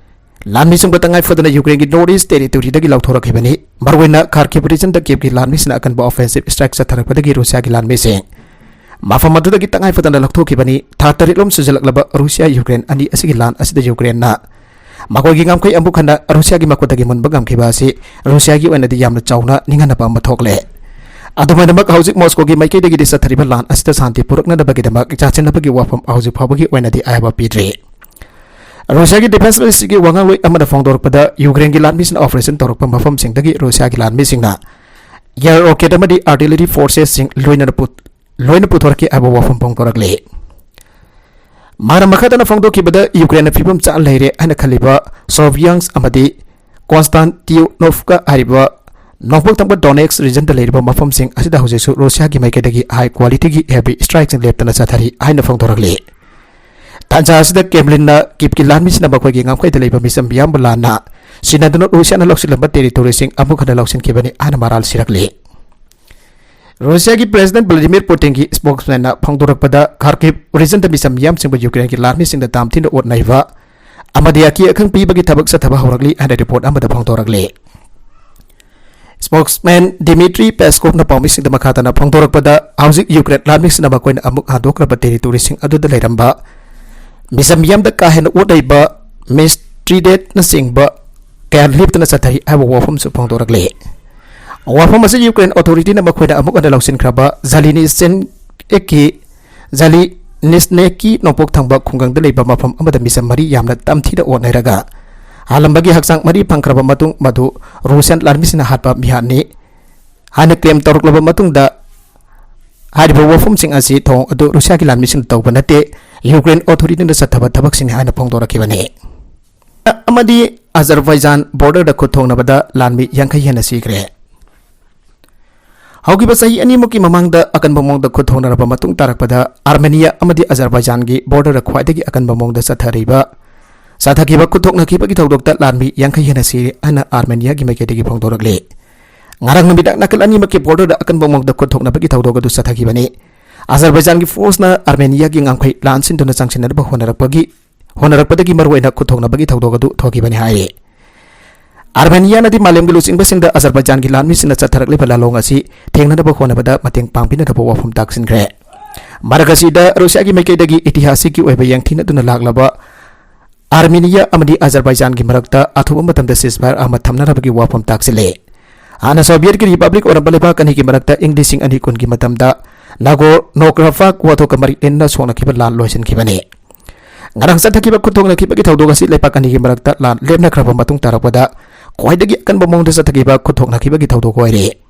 ꯂꯥꯟꯃꯤꯁꯤꯡꯕꯨ ꯇꯉꯥꯏ ꯐꯗꯅ ꯌꯨꯀ꯭ꯔꯦꯟꯒꯤ ꯅꯣꯔꯠ ꯏꯁ ꯇꯦꯔꯤꯇꯣꯔꯤꯗꯒꯤ ꯂꯧꯊꯣꯔꯛꯈꯤꯕꯅꯤ꯫ ꯃꯔꯨꯑꯣꯏꯅ ꯈꯥꯔꯀꯤꯚ ꯔꯤꯖꯟꯗ ꯀꯤꯚꯀꯤ ꯂꯥꯟꯃꯤꯁꯤꯡꯅ ꯑꯀꯟꯕ ꯑꯣꯐꯦꯟꯁꯤꯞ ꯁ꯭ꯇ꯭ꯔꯥꯏꯛ ꯆꯠꯊꯔꯛꯄꯗꯒꯤ ꯔꯨꯁꯤꯌꯥꯒꯤ ꯂꯥꯟꯃꯤꯁꯤꯡ ꯃꯐꯝ ꯑꯗꯨꯗꯒꯤ ꯇꯉꯥꯏ ꯐꯗꯅ ꯂꯧꯊꯣꯛꯈꯤꯕꯅꯤ꯫ ꯊꯥ ꯇꯔꯦꯠꯂꯣꯝ ꯁꯨꯖꯜꯂꯛꯂꯕ ꯔꯨꯁꯤꯌꯥ ꯌꯨꯀ꯭ꯔꯦꯟ ꯑꯅꯤ ꯑꯁꯤꯒꯤ ꯂꯥꯟ ꯑꯁꯤꯗ ꯌꯨꯀ꯭ꯔꯦꯟꯅ ꯃꯈꯣꯏꯒꯤ ꯉꯝꯈꯩ ꯑꯃꯨꯛ ꯍꯟꯅ ꯔꯨꯁꯤꯌꯥꯒꯤ ꯃꯈꯨꯠꯇꯒꯤ ꯃꯨꯟꯕ ꯉꯝꯈꯤꯕ ꯑꯁꯤ ꯔꯨꯁꯤꯌꯥꯒꯤ ꯑꯣꯏꯅꯗꯤ ꯌꯥꯝꯅ ꯆꯥꯎꯅ ꯅꯤꯡꯍꯟꯅꯕ ꯑꯃ ꯊꯣꯛꯂꯦ꯫ ꯑꯗꯨꯃꯥꯏꯅꯃꯛ ꯍꯧꯖꯤꯛ ꯃꯣꯁꯀꯣꯒꯤ ꯃꯥꯏꯀꯩꯗꯒꯤꯗꯤ ꯆꯠꯊꯔꯤꯕ ꯂꯥꯟ ꯑꯁꯤꯗ ꯁꯥꯟꯇꯤ ꯄꯨꯔꯛꯅꯅꯕꯒꯤꯗꯃꯛ ꯆꯥꯁꯤꯟꯅꯕꯒꯤ ꯋꯥꯐꯝ ꯍꯧꯖꯤꯛ ꯐꯥꯎꯕꯒꯤ ꯑꯣꯏꯅꯗꯤ ꯑꯌꯥꯕ ꯄꯤꯗ꯭ꯔꯤ꯫ ꯔꯨꯁꯤꯌꯥꯒꯤ ꯗꯤꯐꯦꯟꯁ ꯃꯤꯅꯤꯁꯇ꯭ꯔꯤꯒꯤ ꯋꯥꯉꯥꯡꯂꯣꯏ ꯑꯃꯅ ꯐꯣꯡꯗꯣꯔꯛꯄꯗ, ꯌꯨꯀ꯭ꯔꯦꯟꯒꯤ ꯂꯥꯟꯃꯤꯁꯤꯡꯅ ꯑꯣꯄꯔꯦꯁꯟ ꯇꯧꯔꯛꯄ ꯃꯐꯝꯁꯤꯡꯗꯒꯤ ꯔꯨꯁꯤꯌꯥꯒꯤ ꯂꯥꯟꯃꯤꯁꯤꯡꯅ ꯑꯦꯌꯔ ꯔꯣꯀꯦꯠ ꯑꯃꯗꯤ ꯑꯥꯔꯇꯤꯂꯔꯤ ꯐꯣꯔꯁꯦꯁꯁꯤꯡ ꯂꯣꯏꯅꯅ ꯄꯨ-, ꯂꯣꯏꯅ ꯄꯨꯊꯣꯔꯛꯈꯤ ꯍꯥꯏꯕ ꯋꯥꯐꯝ ꯐꯣꯡꯗꯣꯔꯛꯂꯤ꯫ ꯃꯥꯅ ꯃꯈꯥ ꯇꯥꯅ ꯐꯣꯡꯗꯣꯛꯈꯤꯕꯗ, ꯌꯨꯀ꯭ꯔꯦꯟꯅ ꯐꯤꯕꯝ ꯆꯥꯅ ꯂꯩꯔꯦ ꯍꯥꯏꯅ ꯈꯜꯂꯤꯕ ꯁꯣꯚꯤꯌꯥꯟꯁ ꯑꯃꯗꯤ ꯀꯣꯟꯁꯇꯥꯟꯇꯤꯅꯣꯚꯀꯥ ꯍꯥꯏꯔꯤꯕ ꯅꯣꯡꯄꯣꯛ ꯊꯪꯕ ꯗꯣꯅꯦꯠꯁ ꯔꯤꯖꯟꯗ ꯂꯩꯔꯤꯕ ꯃꯐꯝꯁꯤꯡ ꯑꯁꯤꯗ ꯍꯧꯖꯤꯛꯁꯨ ꯔꯨꯁꯤꯌꯥꯒꯤ ꯃꯥꯏꯀꯩꯗꯒꯤ ꯍꯥꯏ ꯀ꯭ꯋꯥꯂꯤꯇꯤꯒꯤ ꯍꯦꯚꯤ ꯁ꯭ꯇ꯭ꯔꯥꯏꯛꯁꯤꯡ ꯂꯦꯞꯇꯅ ꯆꯠꯊꯔꯤ ꯍꯥꯏꯅ ꯐꯣꯡꯗꯣꯔꯛꯂꯤ꯫ ꯇꯥꯟꯖꯥ ꯑꯁꯤꯗ ꯀ꯭ꯔꯦꯝꯂꯤꯟꯅ ꯀꯤꯞꯀꯤ ꯂꯥꯟꯃꯤꯁꯤꯡꯅ ꯃꯈꯣꯏꯒꯤ ꯉꯝꯈꯩꯗ ꯂꯩꯕ ꯃꯤꯆꯝ ꯃꯤꯌꯥꯝꯕꯨ ꯂꯥꯟꯅ ꯁꯤꯟꯅꯗꯨꯅ ꯔꯨꯁꯤꯌꯥꯅ ꯂꯧꯁꯤꯜꯂꯝꯕ ꯇꯦꯔꯤꯇꯣꯔꯤꯁꯤꯡ ꯑꯃꯨꯛ ꯍꯟꯅ ꯂꯧꯁꯤꯟꯈꯤꯕꯅꯤ ꯍꯥꯏꯅ ꯃꯔꯥꯜ ꯁꯤꯔꯛꯂꯤ꯫ ꯔꯨꯁꯤꯌꯥꯒꯤ ꯄ꯭ꯔꯦꯁꯤꯗꯦꯟꯠ ꯚ꯭ꯂꯥꯗꯤꯃꯤꯔ ꯄꯨꯇꯤꯟꯒꯤ ꯁ꯭ꯄꯣꯛꯁꯃꯦꯟꯅ ꯐꯣꯡꯗꯣꯔꯛꯄꯗ ꯈꯥꯔꯀꯤꯚ ꯔꯤꯖꯟꯗ ꯃꯤꯆꯝ ꯃꯤꯌꯥꯝꯁꯤꯡꯕꯨ ꯌꯨꯀ꯭ꯔꯦꯟꯒꯤ ꯂꯥꯟꯃꯤꯁꯤꯡꯗ ꯇꯥꯝꯊꯤꯅ ꯑꯣꯠ ꯅꯩꯕ ꯑꯃꯗꯤ ꯑꯀꯤ ꯑꯈꯪ ꯄꯤꯕꯒꯤ ꯊꯕꯛ ꯆꯠꯊꯕ ꯍꯧꯔꯛꯂꯤ ꯍꯥꯏꯅ ꯔꯤꯄꯣꯔꯠ ꯑꯃꯗ ꯐꯣꯡꯗꯣꯔꯛꯂꯤ꯫ ꯁ꯭ꯄꯣꯛꯁꯃꯦꯟ ꯗꯤꯃꯤꯇ꯭ꯔꯤ ꯄꯦꯁꯀꯣꯞꯅ ꯄꯥꯎꯃꯤꯁꯤꯡꯗ ꯃꯈꯥ ꯇꯥꯅ ꯐꯣꯡꯗꯣꯔꯛꯄꯗ, ꯍꯧꯖꯤꯛ ꯌꯨꯀ꯭ꯔꯦꯟ ꯂꯥꯟꯃꯤꯁꯤꯡꯅ ꯃꯈꯣꯏꯅ ꯑꯃꯨꯛ ꯍꯟꯗꯣꯛꯈ꯭ꯔꯕ ꯇꯦꯔꯤꯇꯣꯔꯤꯁꯤꯡ ꯑꯗꯨꯗ ꯂꯩꯔꯝꯕ ꯃꯤꯆꯝ ꯃꯤꯌꯥꯝꯗ ꯀꯥ ꯍꯦꯟꯅ ꯑꯣꯠ ꯅꯩꯕ, ꯃꯤꯁꯇ꯭ꯔꯤꯗꯦꯠꯅꯆꯤꯡꯕ ꯀꯌꯥ ꯂꯦꯞꯇꯅ ꯆꯠꯊꯔꯤ ꯍꯥꯏꯕ ꯋꯥꯐꯝꯁꯨ ꯐꯣꯡꯗꯣꯔꯛꯂꯤ꯫ ꯋꯥꯐꯝ ꯑꯁꯤ ꯌꯨꯀ꯭ꯔꯦꯟ ꯑꯣꯊꯣꯔꯤꯇꯤꯅ ꯃꯈꯣꯏꯅ ꯑꯃꯨꯛ ꯍꯟꯅ ꯂꯧꯁꯤꯟꯈ꯭ꯔꯕ ꯖꯥꯂꯤꯅꯤꯁꯦꯟꯀꯤ, ꯖꯥꯂꯤꯅꯤꯁꯅꯦꯀꯤ ꯅꯣꯡꯄꯣꯛ ꯊꯪꯕ ꯈꯨꯡꯒꯪꯗ ꯂꯩꯕ ꯃꯐꯝ ꯑꯃꯗ ꯃꯤꯆꯝ ꯃꯔꯤ ꯌꯥꯝꯅ ꯇꯝꯊꯤꯅ ꯑꯣꯠꯅꯔꯒ ꯍꯥꯜꯂꯝꯕꯒꯤ ꯍꯛꯆꯥꯡ ꯃꯔꯤ ꯐꯪꯈ꯭ꯔꯕ ꯃꯇꯨꯡ ꯃꯗꯨ ꯔꯨꯁꯤꯌꯥꯟ ꯂꯥꯟꯃꯤꯁꯤꯡꯅ ꯍꯥꯠꯄ ꯃꯤꯍꯥꯠꯅꯤ ꯍꯥꯏꯅ ꯀ꯭ꯂꯦꯝ ꯇꯧꯔꯛꯂꯕ ꯃꯇꯨꯡꯗ, ꯍꯥꯏꯔꯤꯕ ꯋꯥꯐꯝꯁꯤꯡ ꯑꯁꯤ ꯊꯧꯑꯣꯡ ꯑꯗꯨ ꯔꯨꯁꯤꯌꯥꯒꯤ ꯂꯥꯟꯃꯤꯁꯤꯡꯅ ꯇꯧꯕ ꯅꯠꯇꯦ, ꯌꯨꯀ꯭ꯔꯦꯟ ꯑꯣꯊꯣꯔꯤꯇꯤꯅ ꯆꯠꯊꯕ ꯊꯕꯛꯁꯤꯡꯅꯤ ꯍꯥꯏꯅ ꯐꯣꯡꯗꯣꯔꯛꯈꯤꯕꯅꯤ꯫ ꯑꯃꯗꯤ ꯑꯖꯔꯕꯥꯏꯖꯥꯟ ꯕꯣꯔꯗꯔꯗ ꯈꯨꯠ ꯊꯣꯡꯅꯕꯗ ꯂꯥꯟꯃꯤ ꯌꯥꯡꯈꯩ ꯍꯦꯟꯅ ꯁꯤꯈ꯭ꯔꯦ꯫ ꯍꯧꯈꯤꯕ ꯆꯍꯤ ꯑꯅꯤꯃꯨꯛꯀꯤ ꯃꯃꯥꯡꯗ ꯑꯀꯟꯕ ꯃꯑꯣꯡꯗ ꯈꯨꯠ ꯊꯣꯡꯅꯔꯕ ꯃꯇꯨꯡ ꯇꯥꯔꯛꯄꯗ, ꯑꯥꯔꯃꯦꯅꯤꯌꯥ ꯑꯃꯗꯤ ꯑꯖꯔꯕꯥꯏꯖꯥꯟꯒꯤ ꯕꯣꯔꯗꯔꯗ ꯈ꯭ꯋꯥꯏꯗꯒꯤ ꯑꯀꯟꯕ ꯃꯑꯣꯡꯗ ꯆꯠꯊꯔꯤꯕ, ꯆꯠꯊꯈꯤꯕ ꯈꯨꯠ ꯊꯣꯛꯅꯈꯤꯕꯒꯤ ꯊꯧꯗꯣꯛꯇ ꯂꯥꯟꯃꯤ ꯌꯥꯡꯈꯩ ꯍꯦꯟꯅ ꯁꯤꯔꯦ ꯍꯥꯏꯅ ꯑꯥꯔꯃꯦꯅꯤꯌꯥꯒꯤ ꯃꯥꯏꯀꯩꯗꯒꯤ ꯐꯣꯡꯗꯣꯔꯛꯂꯤ꯫ ꯉꯔꯥꯡ ꯅꯨꯃꯤꯗꯥꯡ ꯅꯥꯀꯜ ꯑꯅꯤꯃꯛꯀꯤ ꯕꯣꯔꯗꯔꯗ ꯑꯀꯟꯕ ꯃꯑꯣꯡꯗ ꯈꯨꯠ ꯊꯣꯛꯅꯕꯒꯤ ꯊꯧꯗꯣꯛ ꯑꯗꯨ ꯆꯠꯊꯈꯤꯕꯅꯤ꯫ ꯑꯖꯔꯕꯥꯏꯖꯥꯟꯒꯤ ꯐꯣꯔꯁꯅ ꯑꯥꯔꯃꯦꯅꯤꯌꯥꯒꯤ ꯉꯝꯈꯩ ꯂꯥꯟꯁꯤꯟꯗꯨꯅ ꯆꯪꯁꯤꯟꯅꯅꯕ ꯍꯣꯠꯅꯔꯛꯄꯒꯤ, ꯍꯣꯠꯅꯔꯛꯄꯗꯒꯤ ꯃꯔꯨꯑꯣꯏꯅ ꯈꯨꯠ ꯊꯣꯛꯅꯕꯒꯤ ꯊꯧꯗꯣꯛ ꯑꯗꯨ ꯊꯣꯛꯈꯤꯕꯅꯤ ꯍꯥꯏꯔꯤ꯫ ꯑꯥꯔꯃꯦꯅꯤꯌꯥꯅꯗꯤ ꯃꯥꯂꯦꯝꯒꯤ ꯂꯨꯆꯤꯡꯕꯁꯤꯡꯗ ꯑꯖꯔꯕꯥꯏꯖꯥꯟꯒꯤ ꯂꯥꯟꯃꯤꯁꯤꯡꯅ ꯆꯠꯊꯔꯛꯂꯤꯕ ꯂꯥꯜꯂꯣꯡ ꯑꯁꯤ ꯊꯦꯡꯅꯅꯕ ꯍꯣꯠꯅꯕꯗ ꯃꯇꯦꯡ ꯄꯥꯡꯕꯤꯅꯅꯕ ꯋꯥꯐꯝ ꯇꯥꯛꯁꯤꯟꯈ꯭ꯔꯦ꯫ ꯃꯔꯛ ꯑꯁꯤꯗ ꯔꯨꯁꯤꯌꯥꯒꯤ ꯃꯥꯏꯀꯩꯗꯒꯤ ꯏꯇꯤꯍꯥꯁꯤꯛꯀꯤ ꯑꯣꯏꯕ ꯌꯦꯡꯊꯤꯅꯗꯨꯅ ꯂꯥꯛꯂꯕ ꯑꯥꯔꯃꯦꯅꯤꯌꯥ ꯑꯃꯗꯤ ꯑꯖꯔꯕꯥꯏꯖꯥꯟꯒꯤ ꯃꯔꯛꯇ ꯑꯊꯨꯕ ꯃꯇꯝꯗ ceasefire ꯑꯃ ꯊꯝꯅꯅꯕꯒꯤ ꯋꯥꯐꯝ ꯇꯥꯛꯁꯤꯜꯂꯦ꯫ ꯍꯥꯟꯅ ꯁꯣꯚꯤꯌꯦꯠꯀꯤ ꯔꯤꯄꯕ꯭ꯂꯤꯛ ꯑꯣꯏꯔꯝꯕ ꯂꯩꯕꯥꯛ ꯑꯅꯤꯒꯤ ꯃꯔꯛꯇ ꯏꯪ ꯂꯤꯁꯤꯡ ꯑꯅꯤ ꯀꯨꯟꯒꯤ ꯃꯇꯝꯗ ꯅꯥꯒꯣꯔꯅꯣ ꯀꯔꯥꯕꯥꯈ ꯋꯥꯊꯣꯛꯀ ꯃꯔꯤ ꯂꯩꯅꯅ ꯁꯣꯛꯅꯈꯤꯕ ꯂꯥꯟ ꯂꯣꯏꯁꯤꯟꯈꯤꯕꯅꯤ꯫ ꯉꯔꯥꯡ ꯆꯠꯊꯈꯤꯕ ꯈꯨꯠꯊꯣꯛꯅꯈꯤꯕꯒꯤ ꯊꯧꯗꯣꯛ ꯑꯁꯤ ꯂꯩꯕꯥꯛ ꯑꯅꯤꯒꯤ ꯃꯔꯛꯇ ꯂꯥꯟ ꯂꯦꯞꯅꯈ꯭ꯔꯕ ꯃꯇꯨꯡ ꯇꯥꯔꯛꯄꯗ ꯈ꯭ꯋꯥꯏꯗꯒꯤ ꯑꯀꯟꯕ ꯃꯑꯣꯡꯗ ꯆꯠꯊꯈꯤꯕ ꯈꯨꯠꯊꯣꯛꯅꯈꯤꯕꯒꯤ ꯊꯧꯗꯣꯛ ꯑꯣꯏꯔꯦ꯫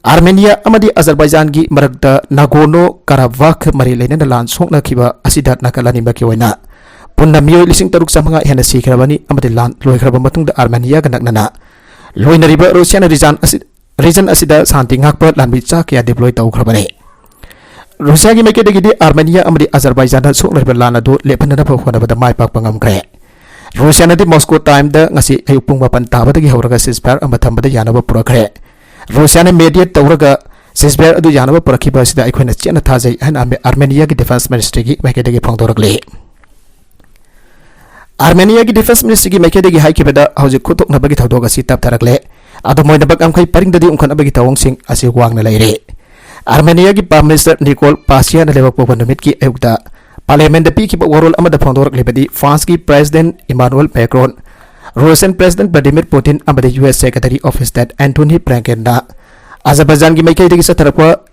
ꯑꯥꯔꯃꯦꯅꯤꯌꯥ ꯑꯃꯗꯤ ꯑꯖꯔꯕꯥꯏꯖꯥꯟꯒꯤ ꯃꯔꯛꯇ ꯅꯥꯒꯣꯔꯅꯣ ꯀꯥꯔꯥꯕꯥꯈ ꯃꯔꯤ ꯂꯩꯅꯅ ꯂꯥꯟ ꯁꯣꯛꯅꯈꯤꯕ ꯑꯁꯤꯗ ꯅꯥꯀꯜ ꯑꯅꯤꯃꯛꯀꯤ ꯑꯣꯏꯅ ꯄꯨꯟꯅ ꯃꯤꯑꯣꯏ ꯂꯤꯁꯤꯡ ꯇꯔꯨꯛ ꯆꯥꯃꯉꯥ ꯍꯦꯟꯅ ꯁꯤꯈ꯭ꯔꯕꯅꯤ ꯑꯃꯗꯤ ꯂꯥꯟ ꯂꯣꯏꯈ꯭ꯔꯕ ꯃꯇꯨꯡꯗ ꯑꯥꯔꯃꯦꯅꯤꯌꯥꯒ ꯅꯛꯅꯅ ꯂꯣꯏꯅꯔꯤꯕ ꯔꯨꯁꯤꯌꯥꯅ ꯔꯤꯖꯥꯟ ꯑꯁꯤ, ꯔꯤꯖꯟ ꯑꯁꯤꯗ ꯁꯥꯟꯇꯤ ꯉꯥꯛꯄ ꯂꯥꯟꯃꯤ ꯆꯥ ꯀꯌꯥ deploy ꯇꯧꯈ꯭ꯔꯕꯅꯤ꯫ ꯔꯨꯁꯤꯌꯥꯒꯤ ꯃꯥꯏꯀꯩꯗꯒꯤꯗꯤ ꯑꯥꯔꯃꯦꯅꯤꯌꯥ ꯑꯃꯗꯤ ꯑꯖꯔꯕꯥꯏꯖꯥꯟꯗ ꯁꯣꯛꯅꯔꯤꯕ ꯂꯥꯟ ꯑꯗꯨ ꯂꯦꯞꯍꯟꯅꯅꯕ ꯍꯣꯠꯅꯕꯗ ꯃꯥꯏ ꯄꯥꯛꯄ ꯉꯝꯈ꯭ꯔꯦ꯫ ꯔꯨꯁꯤꯌꯥꯅꯗꯤ ꯃꯣꯁꯀꯣ ꯇꯥꯏꯝꯗ ꯉꯁꯤ ꯑꯌꯨꯛ ꯄꯨꯡ ꯃꯥꯄꯟ ꯇꯥꯕꯗꯒꯤ ꯍꯧꯔꯒ ceasefire ꯑꯃ ꯊꯝꯕꯗ ꯌꯥꯅꯕ ꯄꯨꯔꯛꯈ꯭ꯔꯦ꯫ ꯔꯨꯁꯤꯌꯥꯅ mediate ꯇꯧꯔꯒ ceasefire ꯑꯗꯨ ꯌꯥꯅꯕ ꯄꯨꯔꯛꯈꯤꯕ ꯑꯁꯤꯗ ꯑꯩꯈꯣꯏꯅ ꯆꯦꯠꯅ ꯊꯥꯖꯩ ꯍꯥꯏꯅ ꯑꯥꯔꯃꯦ-, ꯑꯥꯔꯃꯦꯅꯤꯌꯥꯒꯤ Defense Ministryꯒꯤ ꯃꯥꯏꯀꯩꯗꯒꯤ ꯐꯣꯡꯗꯣꯔꯛꯂꯤ꯫ ꯑꯥꯔꯃꯦꯅꯤꯌꯥꯒꯤ Defense Ministryꯒꯤ ꯃꯥꯏꯀꯩꯗꯒꯤ ꯍꯥꯏꯈꯤꯕꯗ, ꯍꯧꯖꯤꯛ ꯈꯨꯠꯊꯣꯛꯅꯕꯒꯤ ꯊꯧꯗꯣꯛ ꯑꯁꯤ ꯇꯞꯊꯔꯛꯂꯦ꯫ ꯑꯗꯨꯝ ꯑꯣꯏꯅꯃꯛ, ꯉꯝꯈꯩ ꯄꯔꯤꯡꯗꯗꯤ ꯎꯪꯈꯠꯅꯕꯒꯤ ꯊꯧꯑꯣꯡꯁꯤꯡ ꯑꯁꯤ ꯋꯥꯡꯅ ꯂꯩꯔꯤ꯫ ꯑꯥꯔꯃꯦꯅꯤꯌꯥꯒꯤ Prime Minister ꯅꯤꯀꯣꯜ ꯄꯥꯁꯤꯌꯥꯅ ꯂꯩꯕꯥꯛꯄꯣꯛꯄ ꯅꯨꯃꯤꯠꯀꯤ ꯑꯌꯨꯛꯇ Parliamentꯗ ꯄꯤꯈꯤꯕ ꯋꯥꯔꯣꯜ ꯑꯃꯗ ꯐꯣꯡꯗꯣꯔꯛꯂꯤꯕꯗꯤ, Franceꯀꯤ President Emmanuel Macron, Russian President Vladimir Putin ꯑꯃꯗꯤ U S Secretary of State Antony Blinkenꯅ ꯑꯖꯔꯕꯥꯏꯖꯥꯟꯒꯤ ꯃꯥꯏꯀꯩꯗꯒꯤ ꯆꯠꯊꯔꯛꯄ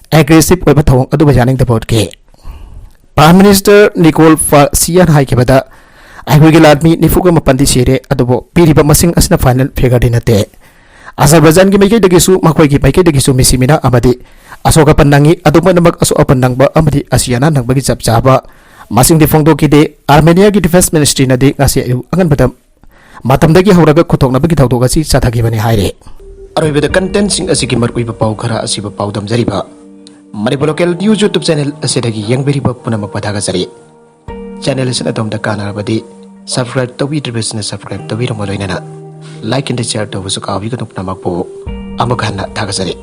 aggressive ꯑꯣꯏꯕ ꯊꯧꯑꯣꯡ ꯑꯗꯨꯕꯨ ꯌꯥꯅꯤꯡꯗꯕ ꯎꯠꯈꯤ꯫ Prime Minister ꯅꯤꯀꯣꯜ ꯄꯥꯁꯤꯌꯥꯟ ꯍꯥꯏꯈꯤꯕꯗ, "ꯑꯩꯈꯣꯏꯒꯤ ꯂꯥꯟꯃꯤ ꯅꯤꯐꯨꯒ ꯃꯥꯄꯟꯗꯤ ꯁꯤꯔꯦ, ꯑꯗꯨꯕꯨ ꯄꯤꯔꯤꯕ ꯃꯁꯤꯡ ꯑꯁꯤꯅ final figureꯗꯤ ꯅꯠꯇꯦ꯫ ꯑꯖꯔꯕꯥꯏꯖꯥꯟꯒꯤ ꯃꯥꯏꯀꯩꯗꯒꯤꯁꯨ ꯃꯈꯣꯏꯒꯤ ꯃꯥꯏꯀꯩꯗꯒꯤꯁꯨ ꯃꯤꯁꯤ ꯃꯤꯅꯥ ꯑꯃꯗꯤ ꯑꯁꯣꯛ ꯑꯄꯟ ꯅꯪꯉꯤ꯫ ꯑꯗꯨꯝ ꯑꯣꯏꯅꯃꯛ, ꯑꯁꯣꯛ ꯑꯄꯟ ꯅꯪꯕ ꯑꯃꯗꯤ ꯑꯁꯤ ꯑꯅꯥ ꯅꯪꯕꯒꯤ ꯆꯞ ꯆꯥꯕ ꯃꯁꯤꯡꯗꯤ ꯐꯣꯡꯗꯣꯛꯈꯤꯗꯦ꯫ ꯑꯥꯔꯃꯦꯅꯤꯌꯥꯒꯤ Defense Ministryꯅꯗꯤ ꯉꯁꯤ ꯑꯌꯨꯛ ꯑꯉꯟꯕꯗ ꯃꯇꯝꯗꯒꯤ ꯍꯧꯔꯒ ꯈꯨꯠꯊꯣꯛꯅꯕꯒꯤ ꯊꯧꯗꯣꯛ ꯑꯁꯤ ꯆꯠꯊꯈꯤꯕꯅꯤ" ꯍꯥꯏꯔꯤ꯫ ꯑꯔꯣꯏꯕꯗ contentꯁꯤꯡ ꯑꯁꯤꯒꯤ ꯃꯔꯨꯑꯣꯏꯕ ꯄꯥꯎ ꯈꯔ ꯑꯁꯤꯕꯨ ꯄꯥꯎꯗꯝꯖꯔꯤꯕ Manipur Local News YouTube channel ꯑꯁꯤꯗꯒꯤ ꯌꯦꯡꯕꯤꯔꯤꯕ ꯄꯨꯝꯅꯃꯛꯄꯨ ꯊꯥꯒꯠꯆꯔꯤ꯫ Channel ꯑꯁꯤꯅ ꯑꯗꯣꯝꯗ ꯀꯥꯟꯅꯔꯕꯗꯤ subscribe ꯇꯧꯕꯤꯗ꯭ꯔꯤꯕꯁꯤꯡꯅ subscribe ꯇꯧꯕꯤꯔꯝꯕ ꯂꯣꯏꯅꯅ like and share ꯇꯧꯕꯁꯨ ꯀꯥꯎꯕꯤꯒꯅꯨ꯫ ꯄꯨꯝꯅꯃꯛꯄꯨ ꯑꯃꯨꯛ ꯍꯟꯅ ꯊꯥꯒꯠꯆꯔꯤ꯫